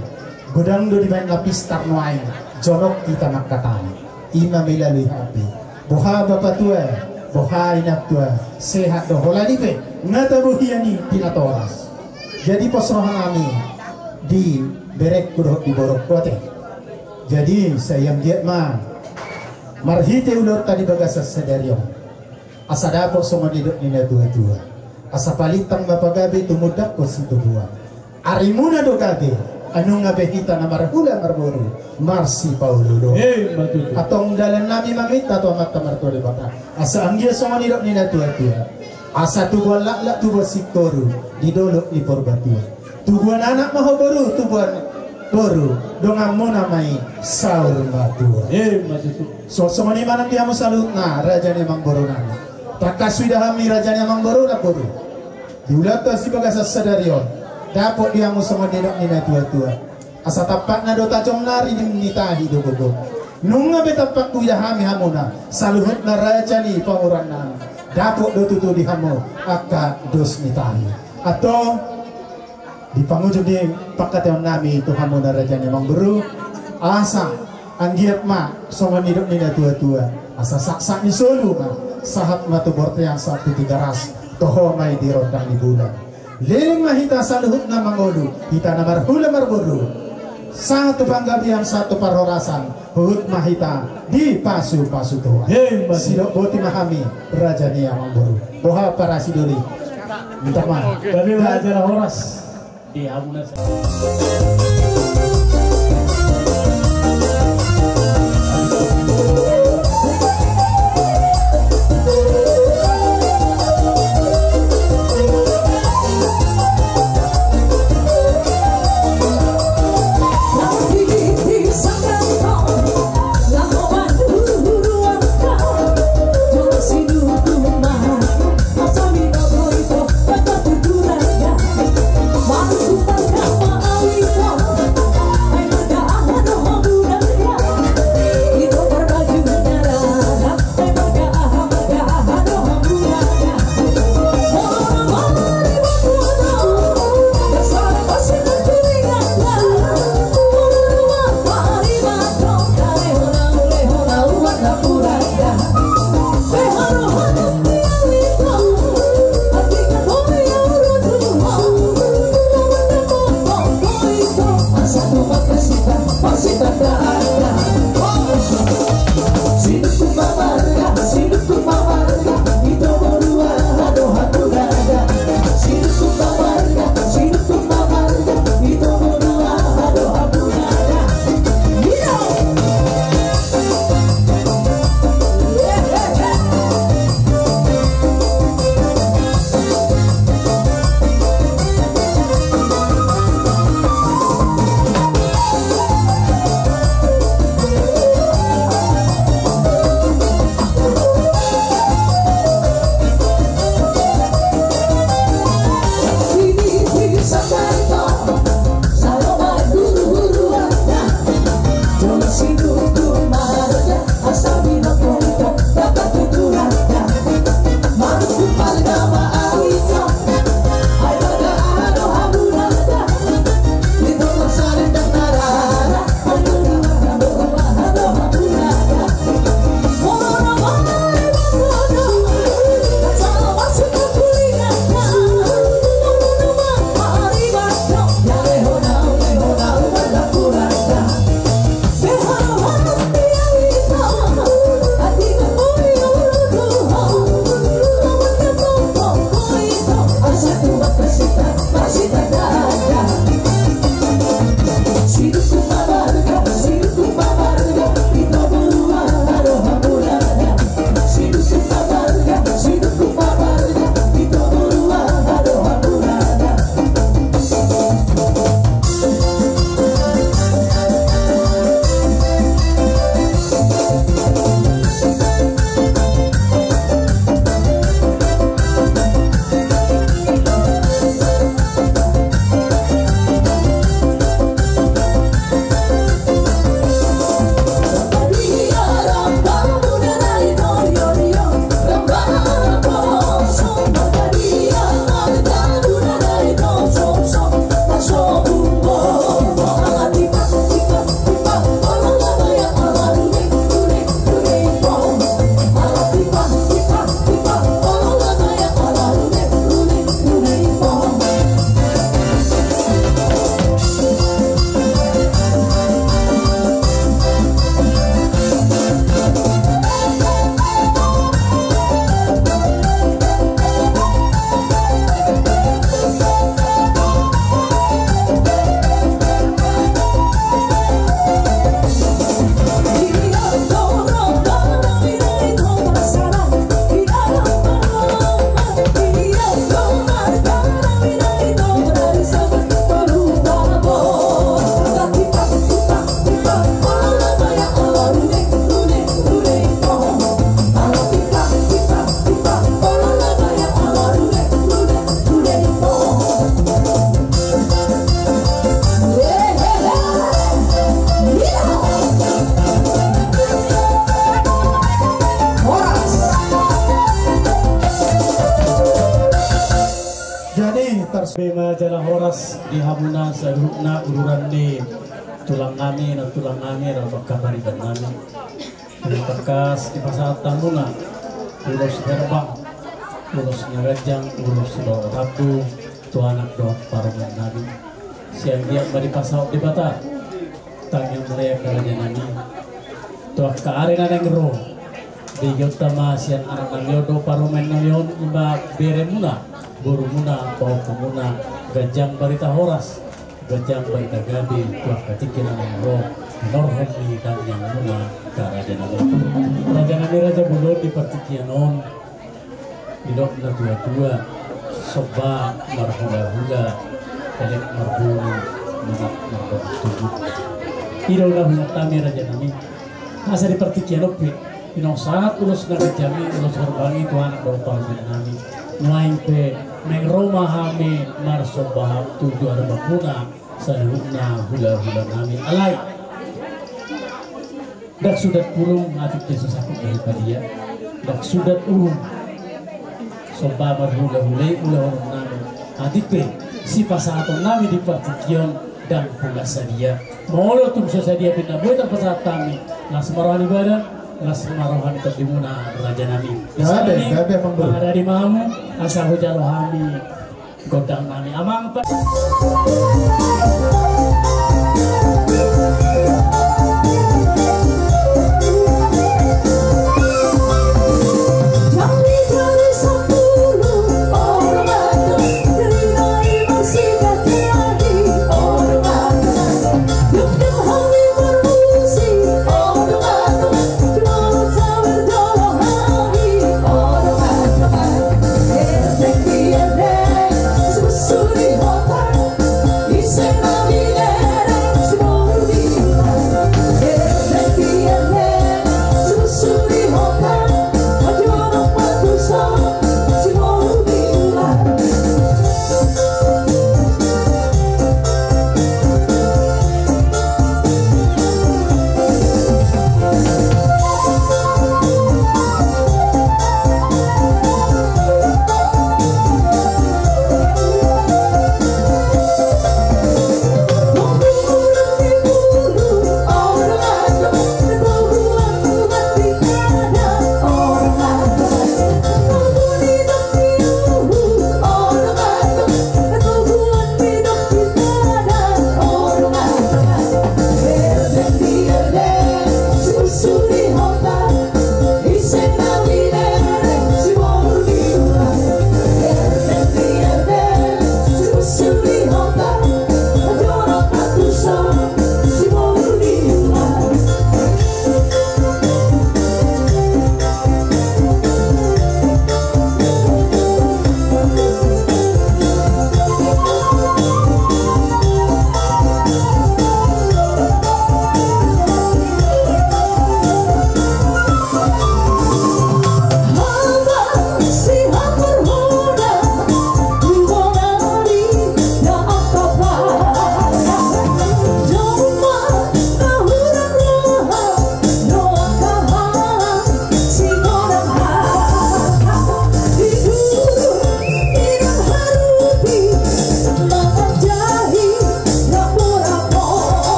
godang do dibaen na pistar nuaeng, jonok hita mangkatai. I ma milalu i hami. Boha bapatua, boha inangtua, sehat do, holan i pe nga tabohian i di natoras. Jadi pos rohanami di berengku dohot di borungku ate. Jadi sai anggiat ma marhite ulaonta di bagasan sadari on, asa dapot songon nidok ni natuatua, asa palintang ma pagabe, tumundalhon situbuan. Arimuna do gabe, ai nunga be hita na marhula marboru marsipaolooloan. Emma tutu. Antong dalannami maminta tu Amanta Martua Debata, asa anggiat songon nidok ni natuatua, asa tubuan laklak, tubuan singkoru di dolok ni Purbatua. Tubuan anak ma ho boru, tubuan boru, donganmuna ma i saur matua. Emma tutu. Songon i ma nang di hamu saluhutna raja ni amangborunami. Tangkas huida hami raja ni amangboru nang boru, di ulaonta di bagasan sadari on, Dapot di hamu songon nidok ni natuatua. Asa tampakna do tajom nari di ni tahi do gogo. Nunga be tampak huida hami hamuna, saluhutna raja ni pamoruonnami. Dapot do tutu di hamu angka dos ni tahi. Antong, di pangujung ni panghataionnami tu hamuna raja ni amangboru, asa anggiat ma songon nidok ni natuatua, asa saksak ni solu ma, sahat ma tu bortean, sahat tu Tigaras, toho ma i di rondang ni bulan. Leleng ma hita saluhutna mangolu, hita na marhula marboru, sahat tu panggabean, sahat tu parhorasan, huhut ma hita dipasupasu Tuhan. Emma tutu. Sidok boti ma hami, raja ni amangboru. Boha parasidoli. Minta maaf. Kami raja na horas. Di hamuna sa- Di hamuna saluhutna ururan ni tulang nami, nantulang nami, rap dohot pariban nami. Terima kasih dipasahat hamuna ulos herbang, ulos na ganjang, ulos na rambu tu anak dohot parumaen nami. Sian dia ma dipasahat Debata tangiang muna i, angka raja nami, tu angka ari na naeng ro. Digokhon ma sian anak nami on dohot parumaen nami on, ima beremuna, borumuna, pahompu muna, ganjang barita horas, ganjang barita gabe tu angka tingki na naeng ro, hinorhon ni tangiang muna, angka raja nami. Raja nami, raja bolon, di partingkian on didok na tua-tua, somba marhula-hula, elek marbunu, manat marbunu tubu. I do na huhut hami, raja nami. Asa di partingkian on pe, inong sahat ulos na ganjang i, ulos herbang i tu anak dohot parumaen nami. Nuaeng pe naeng ro ma hami marsomba tu juar bangkuna, saluhutna hula-hula nami. Alai ndang sudat purung atik pe so sangkut dohot padia. Ndang sudat uhum somba marhula-hula i ulahonon nami, atik pe sipasahaton nami di partingkian on ndang pola sadia. Molo tung so sadia pe na boi tapasahat hami, las ma roha ni badan, las ma roha ni tondi muna, raja nami. Gabe, gabe, amang boru. Mangaradi ma hamu, asa hujalo hami gondang nami, amang pa-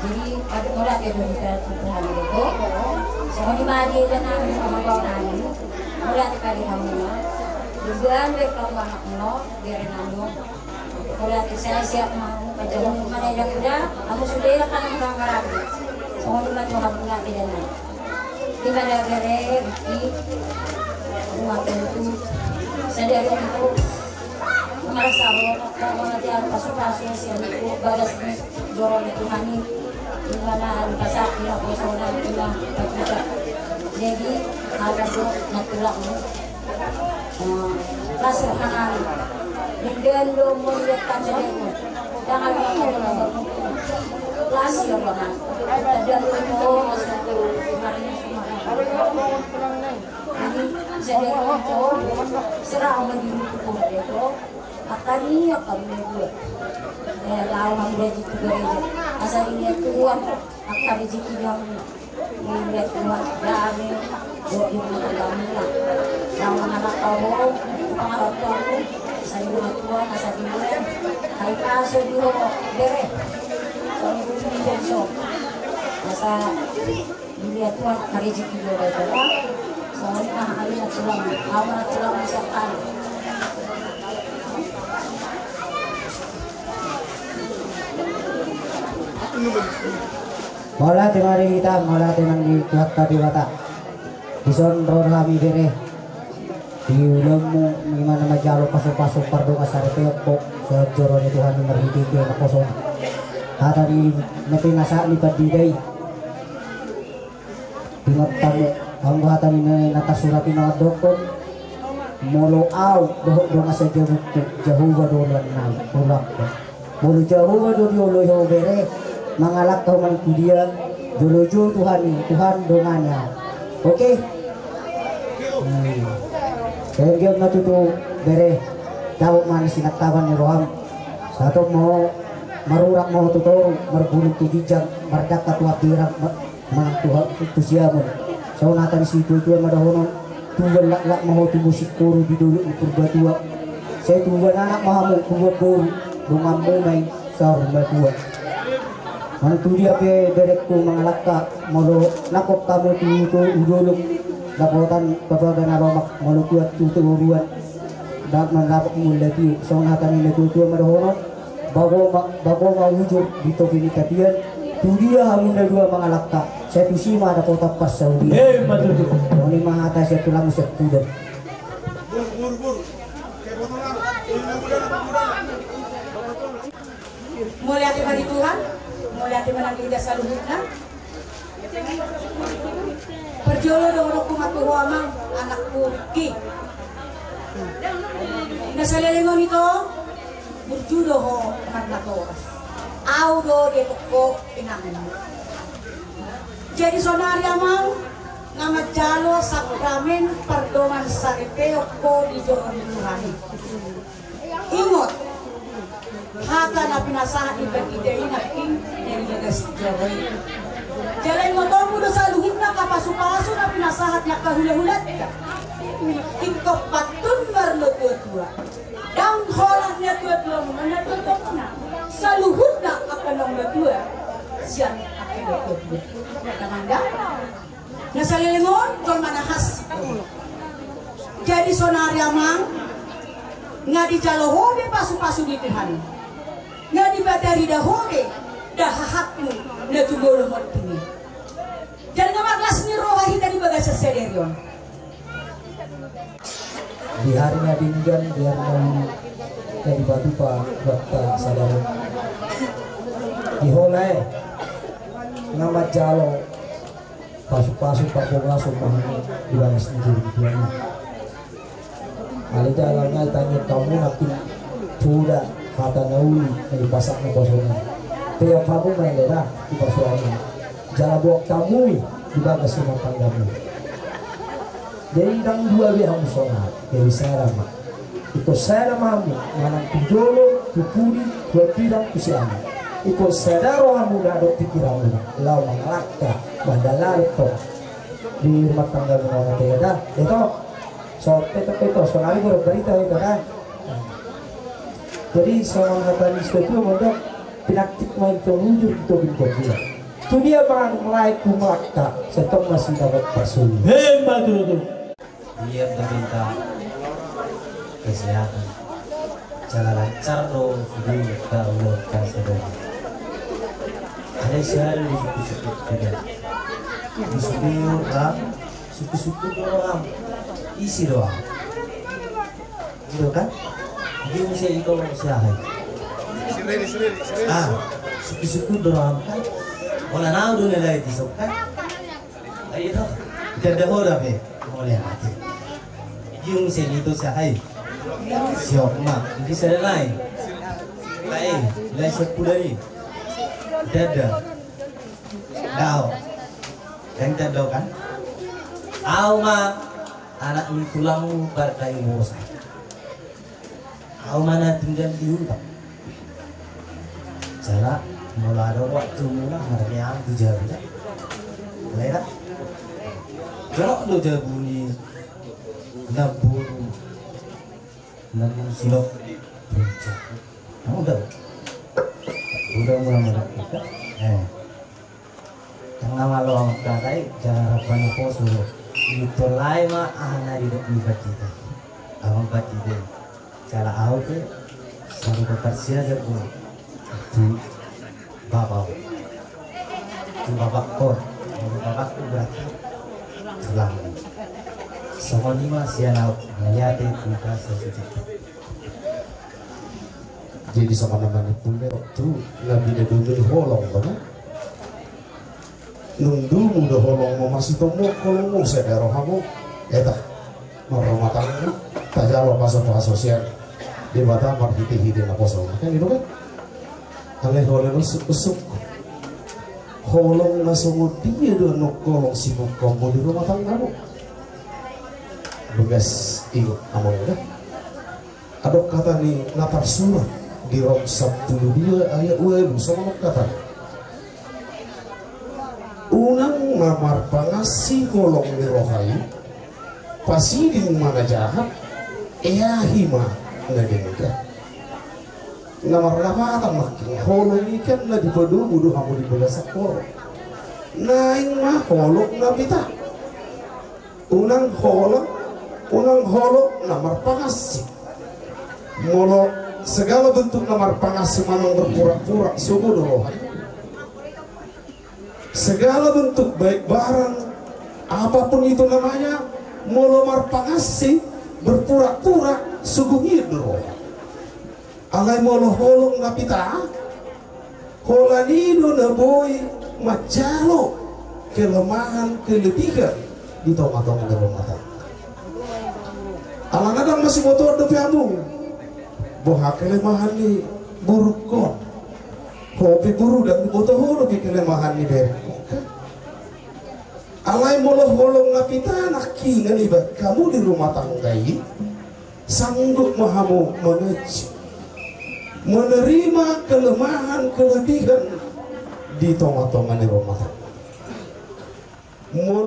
Jadi, ada orang yang berita tentang itu. Sama di mana dia nanti sama kau nanti. Mulai tadi kamu, juga ambil kamu anak no, biar kamu. Mulai saya siap mau, macam mana yang udah, kamu sudah kan orang karabi. Sama di mana kamu nanti dan nanti. Di mana bere, di rumah tentu. Sadari itu. Marasa ro, mangatian pasu-pasu sian i, bagas ni joro ni Tuhan i. Di mana pasak ni aposona, di mana pakusa. Jadi, ada tu natulang. Las rohana. Dengan do melihat kan sedang. Jangan lupa. Las ya bang. Ada tu masuk tu hari ini semua. Jadi, sedang tu serah mendidik tu. Angka ni, angka ni dua. Eh, lawan dia di tu gereja. Asal ini Tuhan, angka rezeki yang Inda tua dame, do di rumah tanggamu lah. Sama anak kau, tukang orang tuamu, saya rumah tua, masa dulu, hai pasu dulu, bere. Soalnya dulu di Bonso. Masa dilihat Tuhan, hari rezeki dia ada coba. Soalnya anak kami nak tulang, awal tulang siap kali. Mauliate ma di hita, mauliate ma di Tuhanta Debata. Dison ro hami bere di ulaonmu, di na manjalo pasupasu pardongan saripeon, joro ni Tuhan marhitehite naposona. Hata ni na pinasahat ni pandita i. Ingot hamu, anggo hata ni na tarsurat i na mandokkon, molo ahu dohot dongan sajabungku, Jahowa do oloan nami, oloanku. Molo Jahowa do dioloi ho bere, mangalangka ho manang tu dia, jolo jou Tuhan i, Tuhan dongani ahu. Oke? Hmm. Denggan ma tutu bere, dapot ma na sinangkapan ni roham. Sahat ma ho, marurat ma ho tu toru, marbulung tu ginjang, mardangka tu hambirang, ma-, manang tu ha-, tu siamun. Songon hata ni situatua ma dohonon, tubu laklak ma ho tubu singkoru di dolok ni Purbatua. Sai tubuan anak ma hamu, tubuan boru, donganmu ma i saur matua. Manang tu dia pe berengku mangalangka, molo nangkok hamu tu, tu dolok, dapotan papaga na lomak, molo tuat tu toruan, da-, mandapot mula tiu, songon hata ni natuatua ma dohonon, bago ma, bago ma ujur di topi ni tapian, tu dia hamu na dua mangalangka, sai tusi ma dapotan parsaulian. Emma tutu. Songon i ma hata sian tulangmu sian Pudan. Mauliate ma di Tuhan, mauliate ma nang di hita saluhutna. Parjolo dohononku ma tu ho amang, anakku Riki. Na saleleng on ito, burju do ho marnatoras. Ahu do dietong ho inangmu. Jadi sonari amang, na manjalo sakramen pardongan saripeon ho di joro ni Tuhan i. Ingot, hata na pinasahat ni pandita i nangkin na di bagas joro i. Jala ingotonmu do saluhutna angka pasupasu na pinasahat ni angka hulahulanta. Ingkon pantun marnatuatua. Ndang holan natuatuamuna, natuatuamuna. Saluhutna angka naung matua sian angka natuatua. Ndang, ndang. Na saleleng on jolma na hansit. Jadi sonari amang, nga dijalo ho be pasupasu ni Tuhan. Nga dipatarida ho be dahahatmu na jumolo monting i. Jadi nga marlas ni roha hita di bagasan sadari on. Di hari na denggan, di hari na uli, na dipatupa Tuhanta sadari on. Di ho lae, nga manjalo pasupasu parbagason ma hamu di bagas ni joro ni Tuhan i. Alai jala nga ditangion hamu nangkin poda hata na uli na dipasahat naposona. Pe hamu ma i lae da di pasu on. Jala boan hamu i di bagas rumah tanggamu. Jadi ndang dua be hamu sonari, jadi sada ma. Ingkon sada ma hamu, manang tu jolo, tu pudi, tu hambirang, tu siamun. Ingkon sada rohamuna dohot pingkiranmuna laho mangalangka, mandalani tong di rumah tanggamuna on, ate, da. Ito, so, ito, ito, sonari baru barita ito, da. Jadi songon hata ni situatua mandok, pinantik ma i tu ujur, tu ujur. Tu dia mangalangka, sai tong ma sidapot parsaulian. Emma tutu. Ia da pinta kesehatan. Jala lancar do hubungan ta ulaon ta sadari. Alai sada do sukkun-sukkun ta. Di sude roham, sukkun-sukkun do roham. Ise do au? Gitu kan? Dia mesti itu mesti ahai. Ah, sukkun-sukkun do roham kan? Holan au do nilai di sok kan? Ayo dong. Tanda ho da be. Mauliate. Iung se ni tu sahai. Siok ma. Di sana lai. Lai, lai sepuluh ni. Tanda. Dao. Kan tanda kan? Au ma anak ni tulangmu partai bosa. Au ma na tinggal di huta. Jala molo adong waktumuna marniang tu jabu da. Lera. Jolo do jabu ni nabu. Nabu silok. Udah. Udah mulai mulai. Eh. Tang na malo amang kata i, jala rap ma naposo. Ditolai ma aha na didok ni pandita. Amang pandita i. Jala au pe, sarupa parsiajar do tu bapakku. Tu bapakku. Tu bapakku berarti tulang. Songon i ma sian au, mauliate tu hita sasucuk. Jadi songon na manimbul be tu na binaboto ni holong do. Nunga dung do holong ma masitombok holong muse da rohamu. Eta marrumah tangga tajalo pasu-pasu sian Debata marhite-hite naposo. Kan itu kan. Alai holong usuk-usuk. Holong na songon dia do annon holong sibukaonmu di rumah tanggamu. Bagas ingot amang da. Adong hata ni na tarsurat di Rom sampulu dua ayat ualu songon on hata. Unang ma marpangansi holong ni roha i, pasiding ma na jahat, eahi ma na denggan. Na marlapatan nangkin holong i kan na dipadomu do hamu di bagasan holong. Naeng ma holong na pita. Unang holong, unang holong na marpangansi. Molo segala bentuk na marpangansi manang berpura-pura sogo do roha i. Segala bentuk baik barang apapun itu namanya, molo marpangansi berpura-pura sogo hian do roha. Alai molo holong na pita, holan i do na boi manjalo kelemahan kelebihan di tonga-tonga ni rumah tangga. Alana ndang masibotoon dope hamu boha kelemahan ni borungkon. Ho pe boru ndang diboto ho dope kelemahan ni berengkon. Alai molo holong na pita nangkin ibaen hamu di rumah tangga i, sanggup ma hamu mangaji, menerima kelemahan kelebihan di tonga-tonga ni rumah tangga. Molo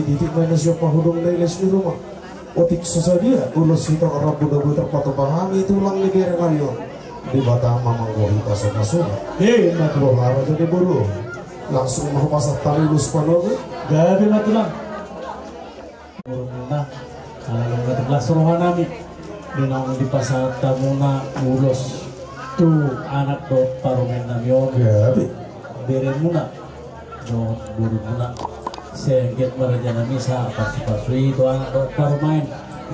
Titik ma na siop pahudung na iles ni ruma. Otik so sadia ulos hita rambu na boi tarpatupa hami tulang ni bere nami on. Debata ma manggohi pasu-pasuna. Ima tutu. Roha raja ni boru. Langsung ma hupasahat hami ulos panogu. Gabe ma tulang. Murmuna ala nunga tangkas roha nami di naung dipasahat hamuna ulos tu anak dohot parumaen nami on. Gabe. Beremuna dohot borumuna. Sengket ma raja nami sahat pasu-pasu i tu anak dohot parumaen,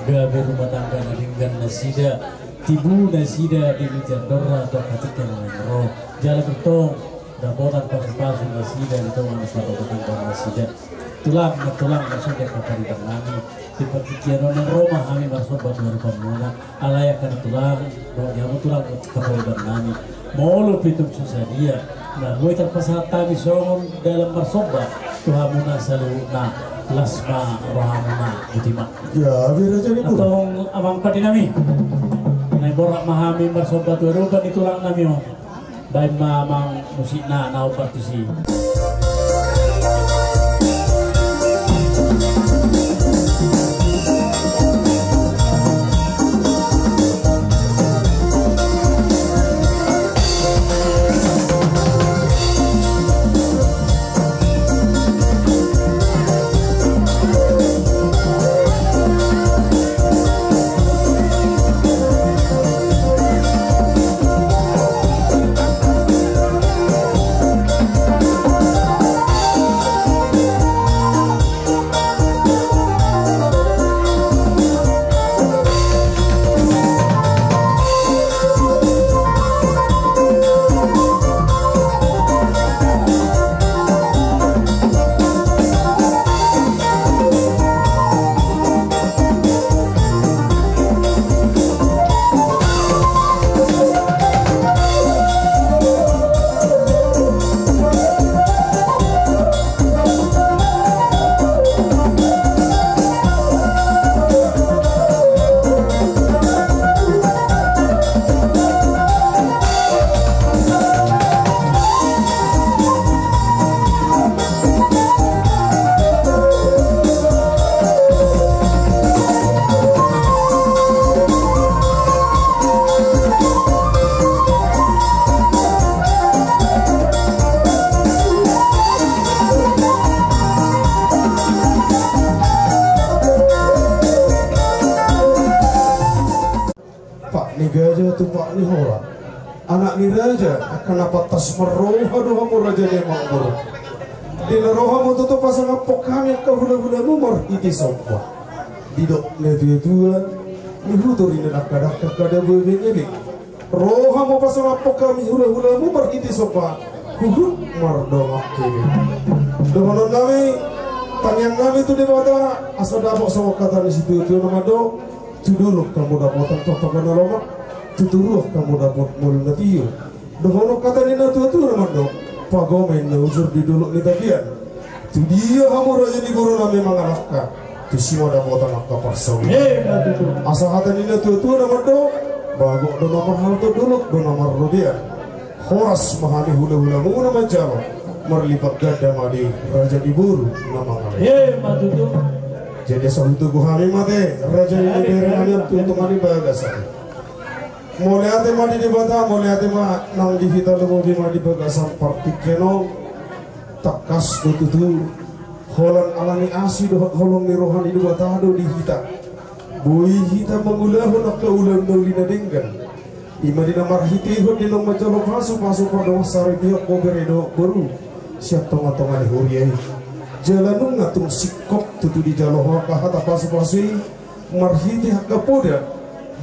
gabe rumah tangga na denggan nasida, tibu nasida di luat ni andorra tu angka tingki na naeng ro. Jala tongtong dapotan pasu-pasu nasida di tonga ni parrumah tangga nasida. Tulang, tulang, maksudna angka pariban nami. Di partingkian on naeng ro ma hami marsomba tu adopanmuna. Alai angka na tulang, dohot di hamu tulang, angka pariban nami. Molo pe tung so sadia na boi tarpasahat hami songon dalan marsomba tu hamuna saluhutna, las ma rohamuna, botima. Gabe raja ni boru. Antong amang pande nami, naeng borhat ma hami marsomba tu adopan ni tulang nami on. Baen ma amang musikna na hombar tusi. Pak ni gaja tu pak ni hora. Anak ni raja, angka na pantas marroha do hamu raja ni amang boru. Di na ro hamu tutu pasangaphon hami angka hula-hulamu marhite somba. Didok na tua-tua, nihutor i na dangka-dangka kada boi be ngedek. Ro hamu pasangaphon hami hula-hulamu marhite somba, huhut mardongan hami. Dohonon nami, tangiang nami tu Debata, asa dapot songon hata ni situa-tua na mandok. Tu dolok hamu dapotan pangkaban na lomak, tu toruan hamu dapot molo na tio. Dohonon hata ni na tua-tua na mandok, pagomen na ujur di dolok ni tapian. Tu dia hamu raja ni boru nami mangalangka, tusi ma dapotan angka parsaulian. Asa hata ni na tua-tua na mandok, bagok do na marhalto, dolok do na marrobean. Horas ma hami hula-hulamu na manjalo, marlipat ganda ma di raja ni boru na mangalangka. Jadi asa hutogu hami ma te raja ni bere nami on tu tonga ni bagasan. Mauliate ma di Debata, mauliate ma nang di hita, lumobi ma di bagasan partingkian on. Tangkas do tutu, holan ala ni asi dohot holong ni roha ni Debata do di hita. Boi hita mangulahon angka ulaon na uli na denggan. Ima di na marhitehon di naung manjalo pasu-pasu pardongan saripeon, bere dohot boru, sian tonga-tonga ni huria i. Jala nunga tung singkop tutu dijalo ho angka hata pasu-pasu i, marhite angka poda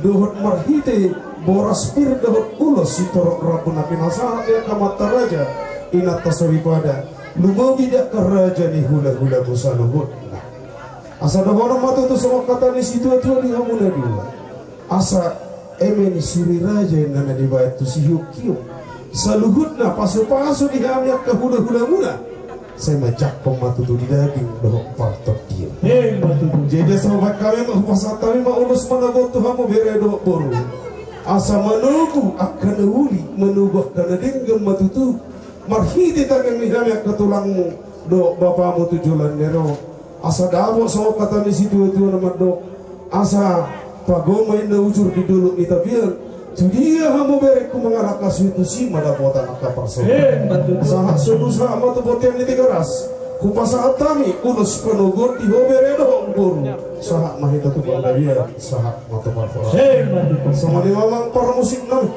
dohot marhite boras pir dohot ulos sitorop rambu na pinasahat ni angka amanta raja, inanta soripada, lumobi di angka raja ni hula-hulamu saluhutna. Asa dohonon ma tutu songon hata ni situa-tua di hamu na dua. Asa eme ni suri raja inna na dibaen tu sihiokhio. Saluhutna pasu-pasu di hami angka hula-hulamuna, sai manjangkon ma tutu di daging dohot partondion. Jadi asa hubaen hami ma, hupasahat hami ma ulos manogot tu hamu bere dohot boru, asa manogu angka na uli, manogu angka na denggan ma tutu. Marhite tangiang ni hami angka tulangmu dohot bapamu tu joloan ni ari on. Asa dapot songon hata ni situatua na mandok, asa pagogo ma inna ujur di dolok ni tapian. Tu dia hamu berengku mangalangka, suhi tusi ma dapotan angka parsaulian. Emma tutu. Sahat solu sahat ma tu bontean ni Tigaras. Hupasahat hami ulos panoguan di ho bere dohot boru. Sahat ma hita tu panggabean, sahat ma tu parhorasan. Emma tutu. Songon i ma amang parmusik nami.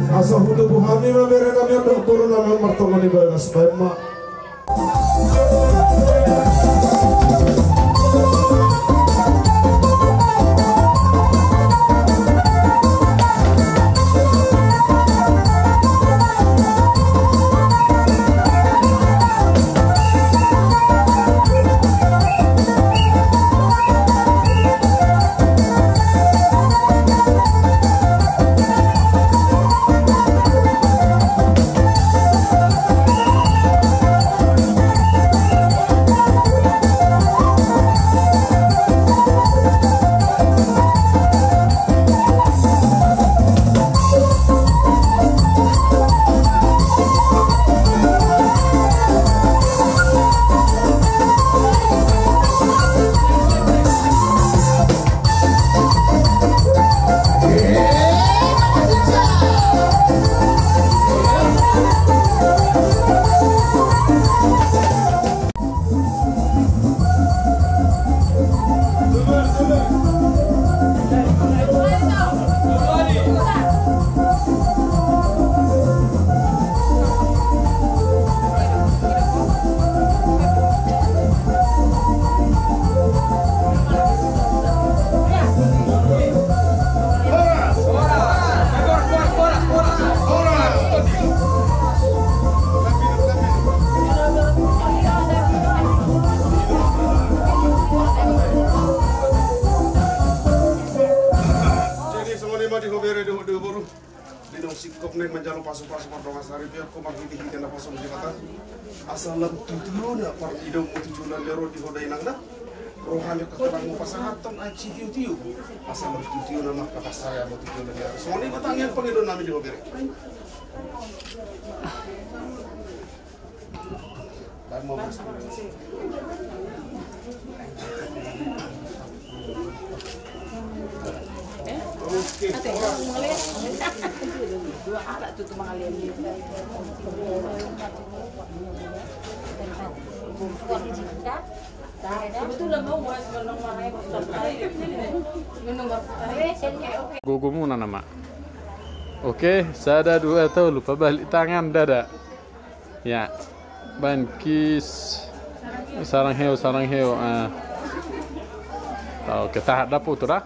Asa hutubu hami ma bere nami dohot boru nami martonga ni bagas, baen ma. Jadi songon i ma di ho bere dohot di ho boru. Di naung singkop naeng manjalo pasupasu pardongan saripeon, marhitehite na pasonang Debata. Asa lam tu tiona parnidaan mu tu joloan ni ari on di ho dainang na. Rohami angka tulang mu pasahathon aek sitiotio. Asa lam tu tiona ma angka pasahaton mu tu joloan ni ari. Songon i ma tangiang pangidoan nami di ho bere. Gogo muna nama. Oke, sada dua tolu, pabalik tangan dada. Ya. Baen kis. Sarang heo, sarang heo. Ah. Tau, kita hadap putu dah.